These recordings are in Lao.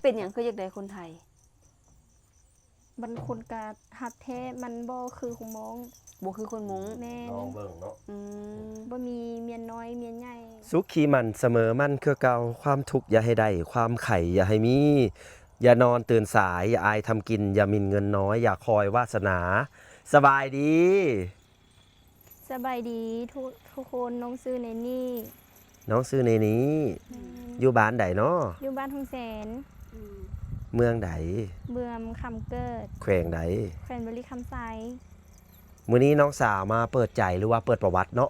ປັນຫຍັງຄືຢາກໄດ້ຄົນໄທ? ບາງຄົນກໍຮັກແທ້ ມັນບໍ່ຄືຄົນມົ້ງ. ບໍ່ຄືຄົນມົ້ງ. ແມ່ນ. ລອງເບິ່ງເນາະ. ອືມ. ບໍ່ມີເມຍນ້ອຍເມຍໃຫຍ່. ສຸຂີໝັ້ນສະເໝີໝັ້ນຄືເກົ່າ, ຄວາມທຸກຢ່າໃຫ້ໄດ້, ຄວາມໄຂ້ຢ່າໃຫ້ມີ, ຢ່ານອນຕື່ນສາຍ, ຢ່າອາຍທຳກິນ, ຢ່າໝິ່ນເງິນນ້ອຍ, ຢ່າຄອຍວາສະໜາ. ສະບາຍດີ. ສະບາຍດີທຸກ ທຸກຄົນ, ນ້ອງຊື່ເນນີ. ນ້ອງຊື່ເນນີ. ແມ່ນ. ຢູ່ບ້ານໃດເນາະ? ຢູ່ບ້ານທົ່ງແສນ. ອືມ. ເມືອງໃດ? ເມືອງຄຳເກີດ. ແຂວງໃດ? ແຂວງບໍລິຄຳໄຊ. ມື້ນີ້ນ້ອງສາວມາເປີດໃຈ ຫຼືວ່າເປີດປະຫວັດເນາະ?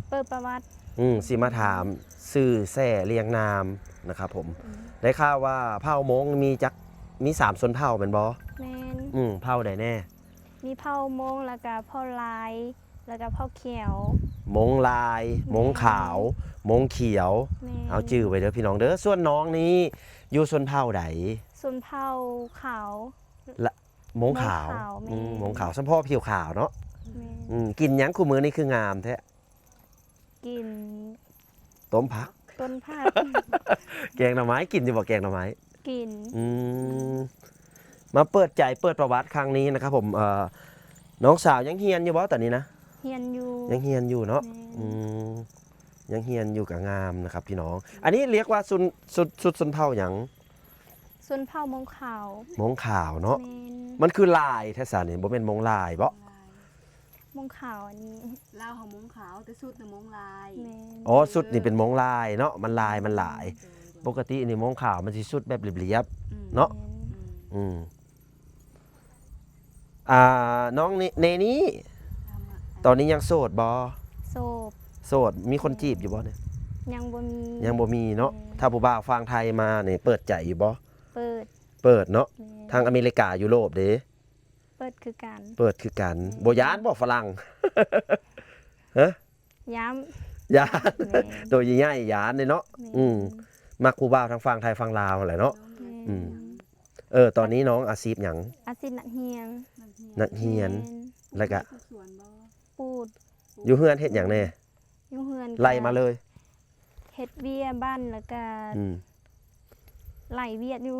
ເປີດປະຫວັດ. ອືມ, ຊິມາຖາມຊື່ແຊ້ລຽງນາມນະຄັບຜົມ. ອືມ. ໄດ້ຂ່າວວ່າເຜົ່າມົ້ງມີຈັກ ມີສາມຊົນເຜົ່າແມ່ນບໍ່? ແມ່ນ. ອືມ, ເຜົ່າໃດແດ່? ມີເຜົ່າມົ້ງ ແລ້ວກະເຜົ່າລາຍ ແລ້ວກະເຜົ່າຂຽວ. ມົ້ງລາຍ, ແມ່ນ. ມົ້ງຂາວ, ມົ້ງຂຽວ. ແມ່ນ. ເອົາຈື່ໄວ້ເດີພີ່ນ້ອງເດີ. ສ່ວນນ້ອງນີ້ຢູ່ຊົນເຜົ່າໃດ? ຊົນເຜົ່າຂາວ. ລະ ມົ້ງຂາວ. ມົ້ງຂາວ, ແມ່ນ. ອືມ, ມົ້ງຂາວ. ສຳເພາະຜິວຂາວເນາະ. ແມ່ນ. ອືມ, ກິນຫຍັງຄູ່ມື້ນີ້ຄືງາມແທ້? ກິນ ຕົ້ມຜັກ. ຕົ້ມຜັກ. ແກງໜໍ່ໄມ້, ກິນຢູ່ບໍ່ແກງໜໍ່ໄມ້? ກິນ. ອືມ. ມາເປີດໃຈເປີດປະຫວັດຄັ້ງນີ້ນະຄັບຜົມ. ເອີ ນ້ອງສາວຍັງຮຽນຢູ່ບໍ່ຕອນນີ້ນະ? ຮຽນຢູ່. ຍັງຮຽນຢູ່ເນາະ. ແມ່ນ. ອືມ. ຍັງຮຽນຢູ່ ກໍງາມນະຄັບພີ່ນ້ອງ. ອັນນີ້ລຽກວ່າຊຸນ ຊຸດ ຊຸດຊົນເຜົ່າຫຍັງ? ຊົນເຜົ່າມົ້ງຂາວ. ມົ້ງຂາວເນາະ. ແມ່ນ. ມັນຄືລາຍແທ້ຊະນີ້, ບໍ່ແມ່ນມົ້ງລາຍບໍ? ມົ້ງຂາວອັນນີ້ ລາວເຮົາມົ້ງຂາວ ແຕ່ຊຸດນະມົ້ງລາຍ. ແມ່ນ. ອໍ ຊຸດນີ້ເປັນມົ້ງລາຍເນາະ, ມັນລາຍ ມັນຫຼາຍ. ໂດຍ ໂດຍ. ປົກກະຕິນີ້ມົ້ງຂາວມັນຊິຊຸດແບບລຽບໆ ອືມ ເນາະ. ແມ່ນ. ອືມ. ອ່າ ນ້ອງເນ ເນນີ ຕອນນີ້ຍັງໂສດບໍ່? ໂສດ. ໂສດ. ມີຄົນຈີບຢູ່ບໍ່ນີ້? ຍັງບໍ່ມີ. ຍັງບໍ່ມີເນາະ. ແມ່ນ. ຖ້າຜູ້ບ່າວຝັ່ງໄທມານີ້ ເປີດໃຈຢູ່ບໍ່? ເປີດ. ເປີດເນາະ. ແມ່ນ. ທາງອາເມລິກາ ຢູໂຣບເດ? ເປີດຄືກັນ. ເປີດຄືກັນ. ແມ່ນ. ບໍ່ຢ້ານບໍ່ຝຣັ່ງ? ຮະ? ຢ້ານ. ຢ້ານ. ແມ່ນ. ໂຕໃຫຍ່ໆຢ້ານເດ້ເນາະ. ແມ່ນ. ອືມ. ມັກຜູ້ບ່າວທາງຝັ່ງໄທຝັ່ງລາວຫັ້ນແຫຼະເນາະ. ແມ່ນ. ອືມ. ເອີ ຕອນນີ້ນ້ອງອາຊີບຫຍັງ? ອາຊີບນັກຮຽນ. ນັກຮຽນ. ແມ່ນ. ແລ້ວກະ ປູກສວນບໍ່? ປູກ. ຢູ່ເຮືອນເຮັດຫຍັງແດ່? ຢູ່ເຮືອນ ໄລ່ມາເລີຍ. ເຮັດວຽກບ້ານ ແລ້ວກະ ອືມ ຫຼາຍວຽກຢູ່.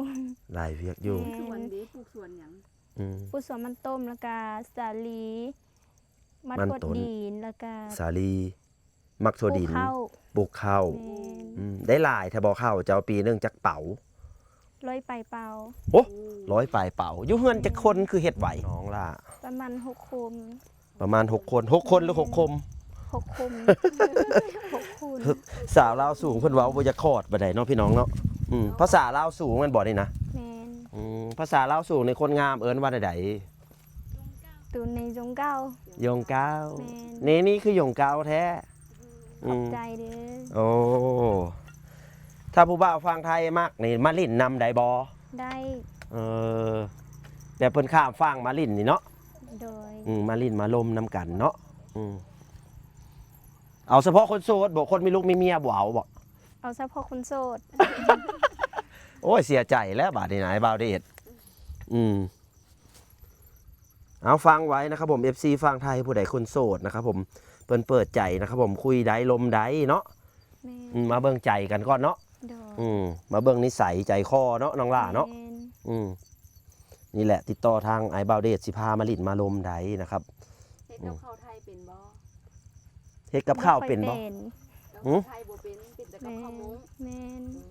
ຫຼາຍວຽກຢູ່. ແມ່ນ. ສວນເດ? ປູກສວນຫຍັງ? ອືມ. ປູກສວນມັນຕົ້ມ ແລ້ວກະສາລີ ມັກຖົ່ວດິນ ແລ້ວກະສາລີ ມັກຖົ່ວດິນ ປູກເຂົ້າ. ປູກເຂົ້າ. ແມ່ນ. ອືມ. ໄດ້ຫຼາຍແທ້ບໍ່ເຂົ້າເຈົ້າ ປີໜຶ່ງຈັກເປົາ? ຮ້ອຍປາຍເປົາ. ໂອ້ ຮ້ອຍປາຍເປົາ. ຢູ່ເຮືອນຈັກຄົນ ແມ່ນ ຄືເຮັດໄວ ນ້ອງຫຼ້າ? ປະມານຫົກຄົນ. ປະມານຫົກຄົນ. ຫົກຄົນ ຫຼື ຫົກຄົມ? ຫົກຄົມ. ຫົກຄົນ. ສາວລາວສູງເພິ່ນເວົ້າບໍ່ຢາກຂອດປານໃດເນາະ ພີ່ນ້ອງເນາະ. ອືມ. ພາສາລາວສູງແມ່ນບໍ່ນີ້ນະ? ແມ່ນ. ອືມ. ພາສາລາວສູງນີ້ຄົນງາມເອີ້ນວ່າແນວໃດ? ຕູໃນຢົງເກົ້າ. ຢົງເກົ້າ. ແມ່ນ. ເນນີຄືຢົງເກົ້າແທ້. ອືມ. ຂອບໃຈເດີ. ໂອ້ ຖ້າຜູ້ບ່າວຝັ່ງໄທມັກນີ້ ມາຫຼິ້ນນຳໄດ້ບໍ່? ໄດ້. ເອີ ແບບເພິ່ນຂ້າມຝັ່ງມາຫຼິ້ນນີ້ເນາະ. ໂດຍ. ອືມ. ມາຫຼິ້ນມາລົມນຳກັນເນາະ. ອືມ. ເອົາສະເພາະຄົນໂສດບໍ? ຄົນມີລູກມີເມຍບໍ່ເອົາບໍ? ເອົາສະເພາະຄົນໂສດ. ໂອ້ຍ ເສຍໃຈແລ້ວບາດນີ້ນະ ອ້າຍບ່າວເດດ. ອືມ. ເອົາ ຟັງໄວ້ນະຄັບຜົມ ເອັຟຊີຝັ່ງໄທ ຜູ້ໃດຄົນໂສດນະຄັບຜົມ ເພິ່ນເປີດໃຈນະຄັບຜົມ ຄຸຍໄດ້ລົມໄດ້ເນາະ. ແມ່ນ. ອືມ. ມາເບິ່ງໃຈກັນກ່ອນເນາະ. ໂດຍ. ອືມ. ມາເບິ່ງນິໄສໃຈຄໍເນາະ ນ້ອງຫຼ້າເນາະ. ແມ່ນ. ອືມ. ນີ້ແຫຼະ ຕິດຕໍ່ທາງອ້າຍບ່າວເດດ ຊິພາມາຫຼິ້ນມາລົມໄດ້ນະຄັບ. ເຮັດກັບເຂົ້າໄທເປັນບໍ່? ເຮັດກັບເຂົ້າເປັນບໍ່? ບໍ່ຄ່ອຍເປັນ. ຫື? ເຮັດກັບເຂົ້າໄທບໍ່ເປັນ ເປັນແຕ່ກັບເຂົ້າມົ້ງ. ແມ່ນ. ອື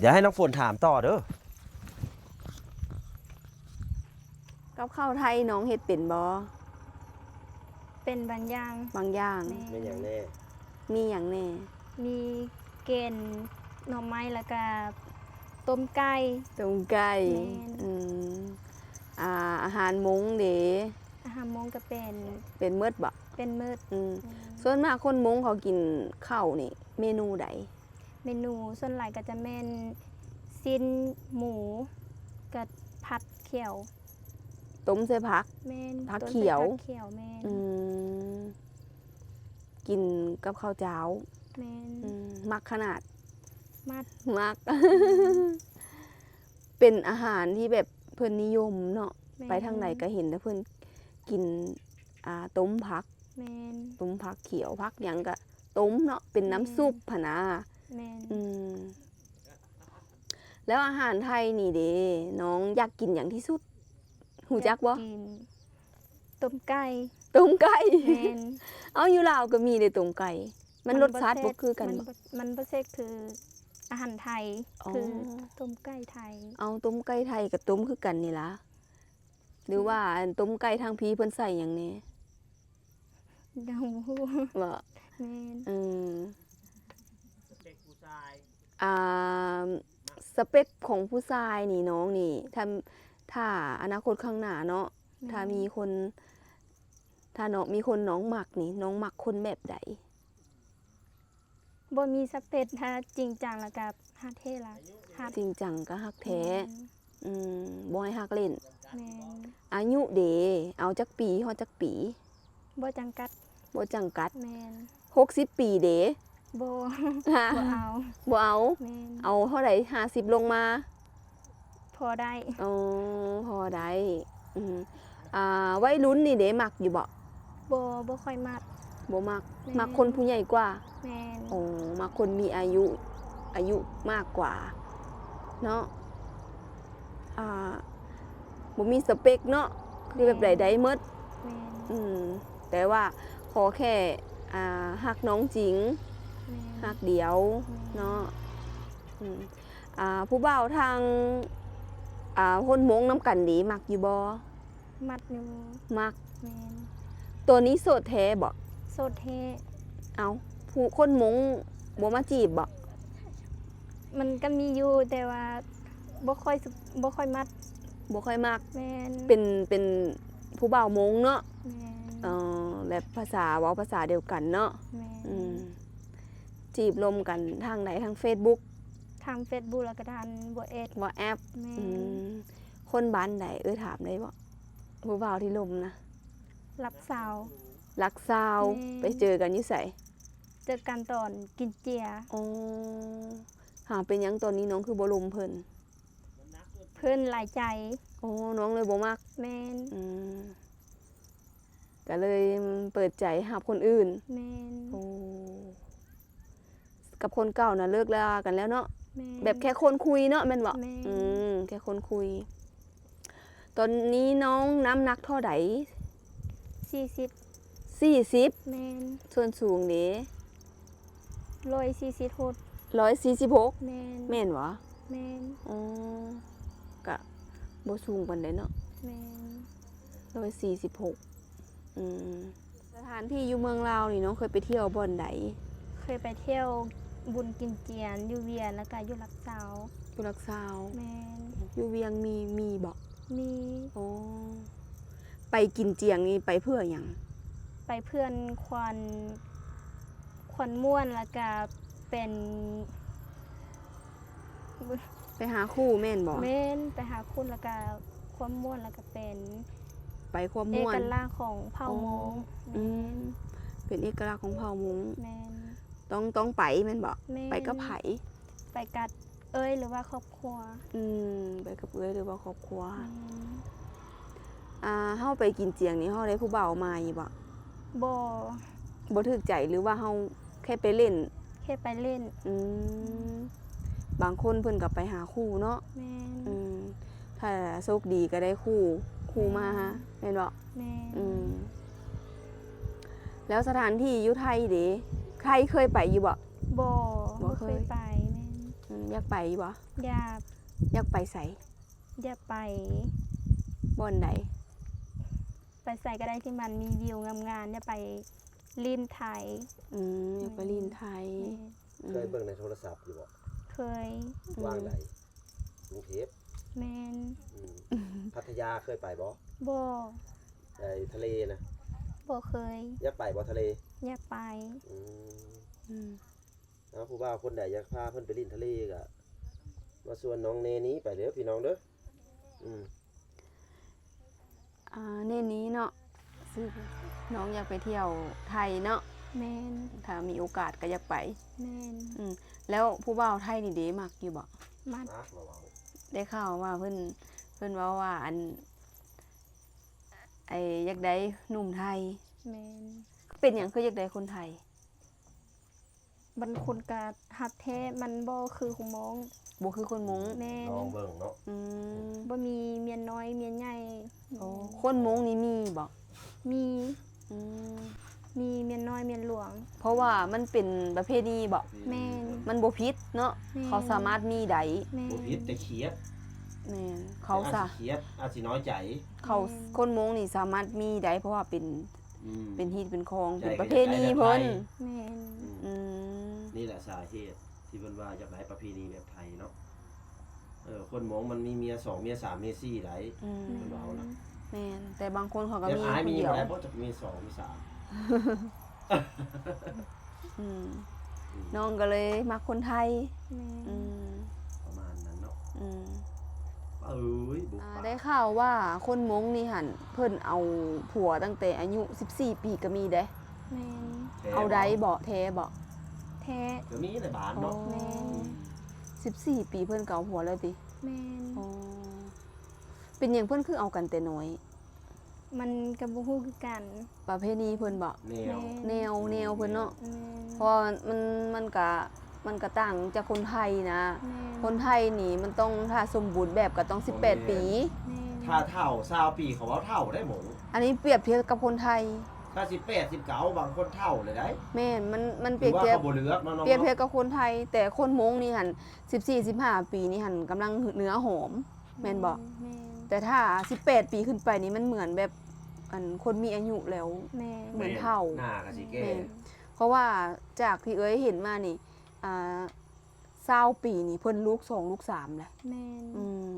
ມ. ດຽວໃຫ້ນ້ອງຝົນຖາມຕໍ່ເດີ. ກັບເຂົ້າໄທນ້ອງເຮັດເປັນບໍ່? ເປັນບາງຢ່າງ. ບາງຢ່າງ. ແມ່ນ. ມີຫຍັງແດ່? ມີຫຍັງແດ່? ມີແກງໜໍ່ໄມ້ ແລ້ວກະຕົ້ມໄກ່. ຕົ້ມໄກ່. ແມ່ນ. ອືມ. ອ່າ ອາຫານມົ້ງເດ? ອາຫານມົ້ງກະເປັນ. ເປັນໝົດບໍ? ເປັນໝົດ. ອືມ. ແມ່ນ. ສ່ວນມາກຄົນມົ້ງເຂົາກິນເຂົ້ານີ້ ເມນູໃດ? ເມນູສ່ວນຫຼາຍກໍຈະແມ່ນຊີ້ນໝູກັບຜັກຂຽວ. ຕົ້ມໃສ່ຜັກ? ແມ່ນ. ຜັກຂຽວ? ຕົ້ມໃສ່ຜັກຂຽວ. ແມ່ນ. ອືມ. ກິນກັບເຂົ້າຈ້າວ? ແມ່ນ. ອືມ. ມັກຂະໜາດ? ມັກ. ມັກ. ອືມ. ເປັນອາຫານທີ່ແບບເພິ່ນນິຍົມເນາະ. ແມ່ນ. ໄປທາງໃດກໍເຫັນແຕ່ເພິ່ນກິນ ອ່າ ຕົ້ມຜັກ. ແມ່ນ. ຕົ້ມຜັກຂຽວ ຜັກຫຍັງກະຕົ້ມເນາະ ເປັນນ້ຳຊຸບຫັ້ນນະ. ແມ່ນ. ອືມ. ແມ່ນ. ອືມ. ແລ້ວອາຫານໄທນີ້ເດ ນ້ອງຢາກກິນຫຍັງທີ່ສຸດ? ຮູ້ຈັກບໍ່? ຢາກກິນຕົ້ມໄກ່. ຕົ້ມໄກ່? ແມ່ນ. ເອົ້າ ຢູ່ລາວກໍມີເດຕົ້ມໄກ່. ມັນ ມັນ ລົດຊາດບໍ່ຄືກັນບໍ່? ມັນບໍ່ ມັນບໍ່ແຊບຄືອາຫານໄທ. ອໍ ຄືຕົ້ມໄກ່ໄທ. ເອົາ ຕົ້ມໄກ່ໄທກໍຕົ້ມຄືກັນນີ້ລະ. ຫຼືວ່າອັນຕົ້ມໄກ່ທາງພີ້ເພິ່ນໃສ່ຫຍັງແດ່? ຍັງບໍ່ຮູ້. ບໍ່? ແມ່ນ. ເອີ ສະເປັກຜູ້ຊາຍ ອ່າ ສະເປັກຂອງຜູ້ຊາຍນີ້ ນ້ອງນີ້ ຖ້າ ຖ້າອະນາຄົດຂ້າງໜ້າເນາະ ແມ່ນ. ຖ້າມີຄົນ ຖ້າເນາະ ມີຄົນນ້ອງມັກນີ້ ນ້ອງມັກຄົນແບບໃດ? ບໍ່ມີສະເປັກ ຖ້າຈິງຈັງແລ້ວກໍຮັກແທ້ລະ ຮັກ. ຈິງຈັງກໍຮັກແທ້. ແມ່ນ. ອືມ ບໍ່ໃຫ້ຮັກຫຼິ້ນ. ແມ່ນ. ອາຍຸເດ ເອົາຈັກປີ ຮອດຈັກປີ? ບໍ່ຈຳກັດ. ບໍ່ຈຳກັດ. ແມ່ນ. ຫົກສິບປີເດ? ບໍ່ ບໍ່ເອົາ. ບໍ່ເອົາ. ແມ່ນ. ເອົາເທົ່າໃດ? ຫ້າສິບລົງມາ? ພໍໄດ້. ອໍ ພໍໄດ້. ອືມ ອ່າ ໄວລຸ້ນນີ້ເດ ມັກຢູ່ບໍ່? ບໍ່ ບໍ່ຄ່ອຍມັກ. ບໍ່ມັກ. ແມ່ນ. ມັກຄົນຜູ້ໃຫຍ່ກວ່າ? ແມ່ນ. ອໍ ມັກຄົນມີອາຍຸ ອາຍຸມາກກວ່າເນາະ. ອ່າ ບໍ່ມີສະເປັກເນາະ ຄືແບບໃດໄດ້ໝົດ. ແມ່ນ. ອືມ ແຕ່ວ່າຂໍແຄ່ ອ່າ ຮັກນ້ອງຈິງ. ແມ່ນ. ຮັກດຽວ. ແມ່ນ. ເນາະ. ອືມ ອ່າ ຜູ້ບ່າວທາງ ອ່າ ຄົນມົ້ງນຳກັນນີ້ ມັກຢູ່ບໍ່? ມັກຢູ່. ມັກ. ແມ່ນ. ຕອນນີ້ໂສດແທ້ບໍ່? ໂສດແທ້. ເອົ້າ ຜູ້ຄົນມົ້ງບໍ່ມາຈີບບໍ່? ມັນກໍມີຢູ່ ແຕ່ວ່າບໍ່ຄ່ອຍ ບໍ່ຄ່ອຍມັກ. ບໍ່ຄ່ອຍມັກ. ແມ່ນ. ເປັນ ເປັນຜູ້ບ່າວມົ້ງເນາະ. ແມ່ນ. ເອີ ແບບພາສາ ເວົ້າພາສາດຽວກັນເນາະ. ແມ່ນ. ອືມ ຈີບລົມກັນທາງໃດ? ທາງເຟສບຸກ? ທາງເຟສບຸກ ແລ້ວກໍທາງວອດແອັບ. ວອດແອັບ. ແມ່ນ. ອືມ ຄົນບ້ານໃດ? ເອີ ຖາມໄດ້ບໍ່? ຜູ້ບ່າວທີ່ລົມນະ. ຫຼັກຊາວ. ຫຼັກຊາວ. ແມ່ນ. ໄປເຈີກັນຢູ່ໃສ? ເຈີກັນຕອນກິນເຈຍ. ອໍ ຫາ ເປັນຫຍັງຕອນນີ້ນ້ອງຄືບໍ່ລົມເພິ່ນ? ເພິ່ນຫຼາຍໃຈ. ອໍ ນ້ອງເລີຍບໍ່ມັກ. ແມ່ນ. ອືມ ກໍເລີຍເປີດໃຈຮັບຄົນອື່ນ. ແມ່ນ. ໂອ້ ກັບຄົນເກົ່ານະເລີກລາກັນແລ້ວເນາະ. ແມ່ນ. ແບບແຄ່ຄົນຄຸຍເນາະ ແມ່ນບໍ່? ແມ່ນ. ອືມ ແຄ່ຄົນຄຸຍ. ຕອນນີ້ນ້ອງນ້ຳໜັກເທົ່າໃດ? ສີ່ສິບ. ສີ່ສິບ? ແມ່ນ. ສ່ວນສູງເດ? ຮ້ອຍສີ່ສິບຫົກ. ຮ້ອຍສີ່ສິບຫົກ? ແມ່ນ. ແມ່ນບໍ່? ແມ່ນ. ອໍ ກະບໍ່ສູງປານໃດເນາະ. ແມ່ນ. ຮ້ອຍສີ່ສິບຫົກ. ອືມ ສະຖານທີ່ຢູ່ເມືອງລາວນີ້ ນ້ອງເຄີຍໄປທ່ຽວບ່ອນໃດ? ເຄີຍໄປທ່ຽວບຸນກິນຈຽນຢູ່ວຽງ ແລ້ວກະຢູ່ຫຼັກຊາວ. ຢູ່ຫຼັກຊາວ. ແມ່ນ. ຢູ່ວຽງມີ ມີບໍ່? ມີ. ໂອ້ ໄປກິນຈຽງນີ້ໄປເພື່ອຫຍັງ? ໄປເພື່ອນຄວັນ ຄວັນມ່ວນ ແລ້ວກະເປັນ ໄປຫາຄູ່ແມ່ນບໍ່? ແມ່ນ. ໄປຫາຄູ່ ແລ້ວກະຄວາມມ່ວນ ແລ້ວກະເປັນ ໄປຄວາມມ່ວນ ເອກະລັກຂອງເຜົ່າມົ້ງ. ອໍ ອືມ ແມ່ນ. ເປັນເອກະລັກຂອງເຜົ່າມົ້ງ. ແມ່ນ. ຕ້ອງ ຕ້ອງໄປແມ່ນບໍ່? ແມ່ນ. ໄປກັບໃຜ? ໄປກັບເອື້ອຍ ຫຼືວ່າຄອບຄົວ. ອືມ ໄປກັບເອື້ອຍ ຫຼືວ່າຄອບຄົວ. ແມ່ນ. ອ່າ ເຮົາໄປກິນຈຽງນີ້ ເຮົາໄດ້ຜູ້ບ່າວໃໝ່ບໍ່? ບໍ່. ບໍ່ຖືກໃຈ ຫຼືວ່າເຮົາ ແຄ່ໄປຫຼິ້ນ? ແຄ່ໄປຫຼິ້ນ. ອືມ ບາງຄົນເພິ່ນກໍໄປຫາຄູ່ເນາະ. ແມ່ນ. ອືມ ຖ້າໂຊກດີກໍໄດ້ຄູ່ ຄູ່ມາຫາ. ແມ່ນ. ແມ່ນບໍ່? ແມ່ນ. ອືມ ແລ້ວສະຖານທີ່ຢູ່ໄທເດ? ໄທເຄີຍໄປຢູ່ບໍ່? ບໍ່ ບໍ່ເຄີຍ ບໍ່ເຄີຍໄປ. ແມ່ນ. ອືມ ຢາກໄປຢູ່ບໍ່? ຢາກ. ຢາກໄປໃສ? ຢາກໄປ ບ່ອນໃດ? ໄປໃສກໍໄດ້ທີ່ມັນມີວິວງາມໆ. ຢາກໄປຫຼິ້ນໄທ. ອືມ ຢາກໄປຫຼິ້ນໄທ. ແມ່ນ. ອືມ ເຄີຍເບິ່ງໃນໂທລະສັບຢູ່ບໍ່? ເຄີຍ. ອືມ ວ່າງໃດ? ກຸງເທບ? ແມ່ນ. ອືມ ພັດທະຍາເຄີຍໄປບໍ່? ບໍ່. ໄປທະເລນະ? ບໍ່ເຄີຍ. ຢາກໄປບໍ່ທະເລ? ຢາກໄປ. ອືມ ອືມ ເອົາ ຜູ້ບ່າວຄົນໃດຢາກພາເພິ່ນໄປຫຼິ້ນທະເລກໍມາຊວນນ້ອງເນນີໄປເດີພີ່ນ້ອງເດີ. ອືມ ອ່າ ເນນີເນາະ ຊື່ ນ້ອງຢາກໄປທ່ຽວໄທເນາະ. ແມ່ນ. ຖ້າມີໂອກາດກໍຢາກໄປ. ແມ່ນ. ອືມ ແລ້ວຜູ້ບ່າວໄທນີ້ເດ ມັກຢູ່ບໍ່? ມັກ. ໄດ້ຂ່າວວ່າເພິ່ນ ເພິ່ນເວົ້າວ່າ ອັນ ໄອ້ ຢາກໄດ້ໜຸ່ມໄທ. ແມ່ນ. ເປັນຫຍັງຄືຢາກໄດ້ຄົນໄທ? ບາງຄົນກໍຮັກແທ້ ມັນບໍ່ຄືຄົນມົ້ງ. ບໍ່ຄືຄົນມົ້ງ. ແມ່ນ. ລອງເບິ່ງເນາະ. ອືມ. ບໍ່ມີເມຍນ້ອຍເມຍໃຫຍ່. ໂອ້ ອືມ ຄົນມົ້ງນີ້ມີບໍ່? ມີ. ອືມ. ມີເມຍນ້ອຍເມຍຫຼວງ. ເພາະວ່າມັນເປັນປະເພນີບໍ? ປະເພນີ. ແມ່ນ. ມັນບໍ່ຜິດເນາະ. ແມ່ນ. ເຂົາສາມາດມີໄດ້. ແມ່ນ. ບໍ່ຜິດ ແຕ່ຂຽດ. ແມ່ນ. ເຂົາ ແຕ່ອາດ ສາ ຊິຂຽດ ອາດຊິນ້ອຍໃຈ. ເຂົາ ແມ່ນ. ຄົນມົ້ງນີ້ສາມາດມີໄດ້ ເພາະວ່າເປັນ ອືມ ເປັນຮີດເປັນຄອງ ໃຈ ເປັນປະເພນີເພິ່ນ. ແມ່ນ. ອືມ ອືມ ນີ້ແຫຼະສາເຫດທີ່ເພິ່ນວ່າຢາກໄດ້ປະເພນີແບບໄທເນາະ. ເອີ ຄົນມົ້ງມັນມີເມຍສອງ ເມຍສາມ ເມຍສີ່ໄດ້. ອືມ ເພິ່ນເວົ້ານະ. ແມ່ນ. ແຕ່ບາງຄົນເຂົາກໍມີຜູ້ດຽວ. ແບບອ້າຍມີບໍ່ໄດ້ບໍ່ ຈັກມີສອງ ມີສາມ. ອືມ ອືມ ນ້ອງກໍເລີຍມັກຄົນໄທ. ແມ່ນ. ອືມ ປະມານນັ້ນເນາະ. ອືມ ເອີຍ ບຸກ ອ່າ ປາ ໄດ້ຂ່າວວ່າຄົນມົ້ງນີ້ຫັ້ນ ເພິ່ນເອົາຜົວຕັ້ງແຕ່ອາຍຸສິບສີ່ປີກໍມີເດ້. ແມ່ນ. ແທ້ບໍ່? ເອົາໄດ້ບໍ່? ແທ້ບໍ່? ແທ້. ກໍມີໃນບ້ານເນາະ. ໂອ້ ແມ່ນ. ສິບສີ່ປີເພິ່ນກໍເອົາຜົວແລ້ວຕິ? ແມ່ນ. ອໍ ເປັນຫຍັງເພິ່ນຄືເອົາກັນແຕ່ນ້ອຍ? ມັນກໍບໍ່ຮູ້ຄືກັນ. ປະເພນີເພິ່ນບໍ? ແນວ ແມ່ນ ແນວ ແນວເພິ່ນເນາະ. ແມ່ນ. ເພາະວ່າມັນ ມັນກະ ມັນກະຕ່າງຈາກຄົນໄທນະ. ແມ່ນ. ຄົນໄທນີ້ມັນຕ້ອງຖ້າສົມບູນແບບກໍຕ້ອງສິບແປດປີ. ແມ່ນ. ຖ້າເຖົ້າຊາວປີ ເຂົາເວົ້າເຖົ້າໄດ້ໝົງ. ອັນນີ້ປຽບທຽບກັບຄົນໄທ. ຖ້າສິບແປດ ສິບເກົ້າ ບາງຄົນເຖົ້າເລີຍໄດ໋. ແມ່ນ. ມັນ ມັນປຽບທຽບ ຖືວ່າເຂົາບໍ່ເລືອກເນາະ ປຽບທຽບກັບຄົນໄທ. ແຕ່ຄົນມົ້ງນີ້ຫັ້ນ ສິບສີ່ ສິບຫ້າປີນີ້ຫັ້ນກຳລັງເນື້ອຫອມ. ແມ່ນບໍ່? ແມ່ນ. ແຕ່ຖ້າສິບແປດປີຂຶ້ນໄປນີ້ ມັນເໝືອນແບບ ອັນ ຄົນມີອາຍຸແລ້ວ. ແມ່ນ. ເໝືອນເຖົ້າ. ໜ້າກໍຊິແກ່. ແມ່ນ. ເພາະວ່າຈາກທີ່ເອື້ອຍເຫັນມານີ້ ອ່າ ຊາວປີນີ້ເພິ່ນລູກສອງລູກສາມແຫຼະ. ແມ່ນ. ອືມ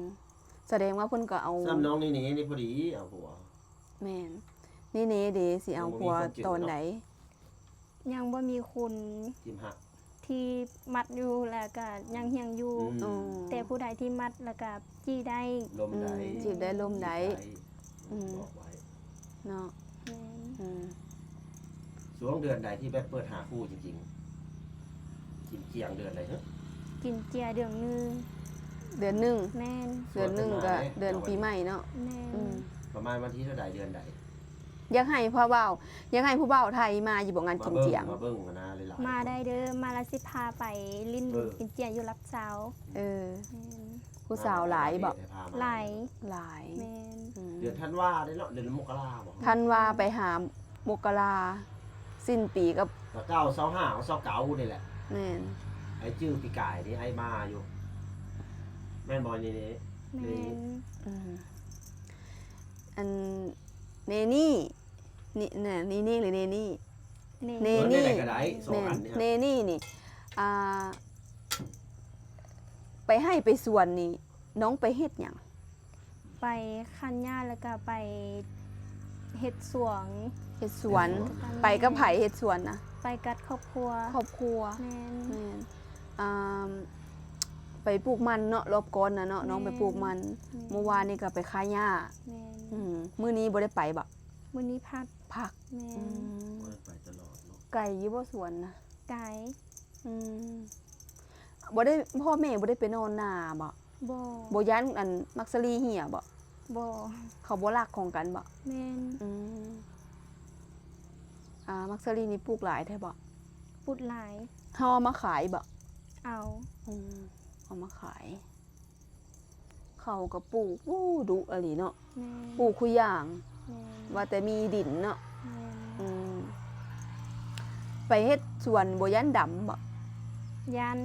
ສະແດງວ່າເພິ່ນກໍເອົາ ສ່ຳນ້ອງເນເນ່ນີ້ພໍດີເອົາຜົວ. ແມ່ນ. ເນເນ່ເດ ຊິເອົາຜົວຕອນໃດ? ຍັງບໍ່ມີຄົນ ທີ່ຮັກ ທີ່ມັດຢູ່ ແລ້ວກະຍັງຮຽງຢູ່. ອືມ. ອໍ ແຕ່ຜູ້ໃດທີ່ມັດແລ້ວກະຈີ້ໄດ້ ລົມໄດ້. ອືມ ຈີບໄດ້ລົມໄດ້. ຈີບໄດ້. ອືມ ບອກໄວ້ເນາະ. ແມ່ນ. ອືມ ຊ່ວງເດືອນໃດທີ່ແບບເປີດຫາຄູ່ຈິງໆ? ກິນເຈຍເດືອນໃດເຮີ? ກິນເຈຍເດືອນໜຶ່ງ. ເດືອນໜຶ່ງ? ແມ່ນ. ເດືອນໜຶ່ງກໍເດືອນປີໃໝ່ເນາະ. ແມ່ນ. ອືມ ປະມານວັນທີເທົ່າໃດ ເດືອນໃດ? ຢາກໃຫ້ຜູ້ບ່າວ ຢາກໃຫ້ຜູ້ບ່າວໄທມາຢູ່ບໍ່ ງານກິນຈຽງ? ມາເບິ່ງ ມາເບິ່ງນະຫຼາຍໆ ມາໄດ້ເດີ ມາລະຊິພາໄປຫຼິ້ນ ເອີ ກິນຈຽງຢູ່ຫຼັກຊາວ. ເອີ ແມ່ນ. ຜູ້ສາວຫຼາຍບໍ່? ຫຼາຍ. ຫຼາຍ. ແມ່ນ. ອືມ ເດືອນທັນວາເດ້ເນາະ ເດືອນມົກກະລາບໍ່? ທັນວາໄປຫາມົກກະລາ ສິ້ນປີກັບ ຊາວເກົ້າ ຊາວຫ້າ ຊາວເກົ້ານີ້ແຫຼະ. ແມ່ນ. ອ້າຍຈື່ປີກາຍນີ້ອ້າຍມາຢູ່ ແມ່ນບໍ່? ນີ້ ນີ້ ແມ່ນ. ນີ້ ອືມ ອັນ ເນນີ້ ນີ້ນະ ນີ້ນີ້ ຫຼື ເນນີ້? ເນ ເນນີ້ ເອີ ແນວໃດກໍໄດ້ ສອງອັນນີ້. ແມ່ນ. ເນນີ້ນີ້ ອ່າ ໄປໄຮ່ໄປສວນນີ້ ນ້ອງໄປເຮັດຫຍັງ? ໄປຄັນຫຍ້າ ແລ້ວກໍໄປເຮັດສວນ. ເຮັດສວນ. ເຮັດສວນ. ໄປກັບໃຜເຮັດສວນນະ? ໄປກັບຄອບຄົວ. ຄອບຄົວ. ແມ່ນ. ແມ່ນ. ອ່າ ໄປປູກມັນເນາະ ລອບກ່ອນນະເນາະ. ແມ່ນ. ນ້ອງໄປປູກມັນ. ແມ່ນ. ມື້ວານນີ້ກໍໄປຄ້າຫຍ້າ. ແມ່ນ. ອືມ ມື້ນີ້ບໍ່ໄດ້ໄປບໍ? ມື້ນີ້ພັກ. ພັກ. ແມ່ນ. ອືມ ບໍ່ໄດ້ໄປຕະຫຼອດເນາະ. ໄກຢູ່ບໍ່ສວນນະ? ໄກ. ອືມ ບໍ່ໄດ້ ພໍ່ແມ່ບໍ່ໄດ້ໄປນອນນາບໍ? ບໍ່. ບໍ່ຢ້ານອັນໝາກສາລີເຫ່ຍບໍ? ບໍ່. ເຂົາບໍ່ລັກຂອງກັນບໍ? ແມ່ນ. ອືມ ອ່າ ໝາກສາລີນີ້ປູກຫຼາຍແທ້ບໍ? ປູກຫຼາຍ. ເຮົາເອົາມາຂາຍບໍ? ເອົາ. ອືມ ເອົາມາຂາຍ. ເຂົາກໍປູກ ໂອ້ ດຸອີ່ຫຼີເນາະ. ແມ່ນ. ປູກຄູ່ຢ່າງ. ແມ່ນ. ວ່າແຕ່ມີດິນເນາະ. ແມ່ນ. ອືມ ໄປເຮັດສວນບໍ່ຢ້ານດຳບໍ? ຢ້ານ.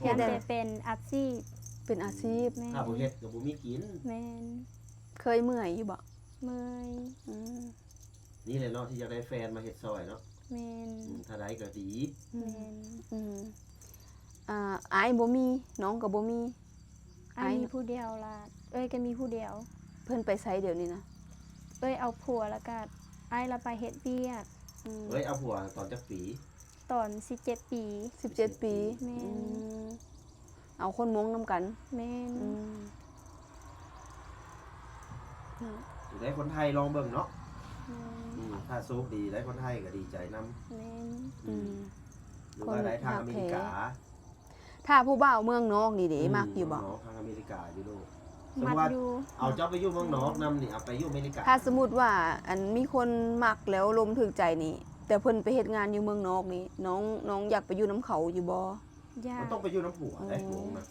ຢ້ານແຕ່ເປັນອາຊີບ. ເປັນອາຊີບ. ແມ່ນ. ຖ້າບໍ່ເຮັດກໍບໍ່ມີກິນ. ແມ່ນ. ເຄີຍເມື່ອຍຢູ່ບໍ? ເມື່ອຍ. ອືມ ນີ້ແຫຼະເນາະ ທີ່ຢາກໄດ້ແຟນມາເຮັດຊ່ອຍເນາະ. ແມ່ນ. ອືມ ຖ້າໄດ້ກໍດີ. ແມ່ນ. ອືມ ອ່າ ອ້າຍບໍ່ມີ ນ້ອງກໍບໍ່ມີ. ອ້າຍມີຜູ້ດຽວລະ ເອື້ອຍກໍມີຜູ້ດຽວ. ເພິ່ນໄປໃສດຽວນີ້ນະ? ເອື້ອຍເອົາຜົວ ແລ້ວກໍອ້າຍລະໄປເຮັດວຽກ. ອືມ ເອື້ອຍເອົາຜົວຕອນຈັກປີ? ຕອນສິບເຈັດປີ. ສິບເຈັດປີ. ແມ່ນ. ອືມ ເອົາຄົນມົ້ງນຳກັນ. ແມ່ນ. ອືມ ເນາະ ໄດ້ຄົນໄທລອງເບິ່ງເນາະ. ແມ່ນ. ອືມ ຖ້າໂຊກດີໄດ້ຄົນໄທກໍດີໃຈນຳ. ແມ່ນ. ອືມ ອືມ ຫຼືວ່າໄດ້ທາງອາເມລິກາ. ຖ້າຜູ້ບ່າວເມືອງນອກນີ້ເດ ອືມ ມັກຢູ່ບໍ່? ເມືອງນອກ ທາງອາເມລິກາ ຢູໂຣບ. ສົມມຸດວ່າ ມັກຢູ່ ເອົາເຈົ້າໄປຢູ່ເມືອງນອກນຳນີ້ ເອົາໄປຢູ່ອາເມລິກາ. ຖ້າສົມມຸດວ່າ ອັນ ມີຄົນມັກແລ້ວລົມຖືກໃຈນີ້ ແຕ່ເພິ່ນໄປເຮັດງານຢູ່ເມືອງນອກນີ້ ນ້ອງ ນ້ອງຢາກໄປຢູ່ນຳເຂົາຢູ່ບໍ່? ຢາກ. ມັນຕ້ອງໄປຢູ່ນຳຜົວເດ້ ໂອ້ ມົ້ງນະ.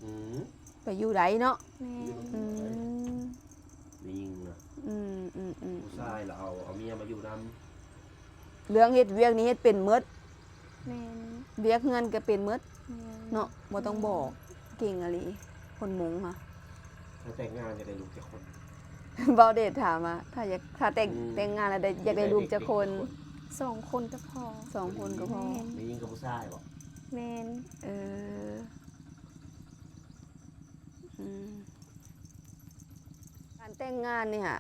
ອືມ ໄປຢູ່ໄດ້ເນາະ. ແມ່ນ. ອືມ ແມ່ນຍິງນະ. ອືມໆໆ ຜູ້ຊາຍລະເອົາ ເອົາເມຍມາຢູ່ນຳ. ເລື່ອງເຮັດວຽກນີ້ເຮັດເປັນໝົດ. ແມ່ນ. ວຽກເຮືອນກໍເປັນໝົດ. ແມ່ນ. ເນາະ ບໍ່ຕ້ອງບອກ. ແມ່ນ. ເກັ່ງອີ່ຫຼີ ຄົນມົ້ງຫະ. ຖ້າແຕ່ງງານຢາກໄດ້ລູກຈັກຄົນ? ເບົາເດດຖາມວ່າ ຖ້າຢາກ ຖ້າແຕ່ງ ອືມ ແຕ່ງງານແລ້ວໄດ້ ຢາກໄດ້ລູກຈັກຄົນ? ສອງຄົນກໍພໍ. ສອງຄົນກໍພໍ. ແມ່ນ. ແມ່ນຍິງກັບຜູ້ຊາຍບໍ? ແມ່ນ. ເອີ ອືມ ການແຕ່ງງານນີ້ຫະ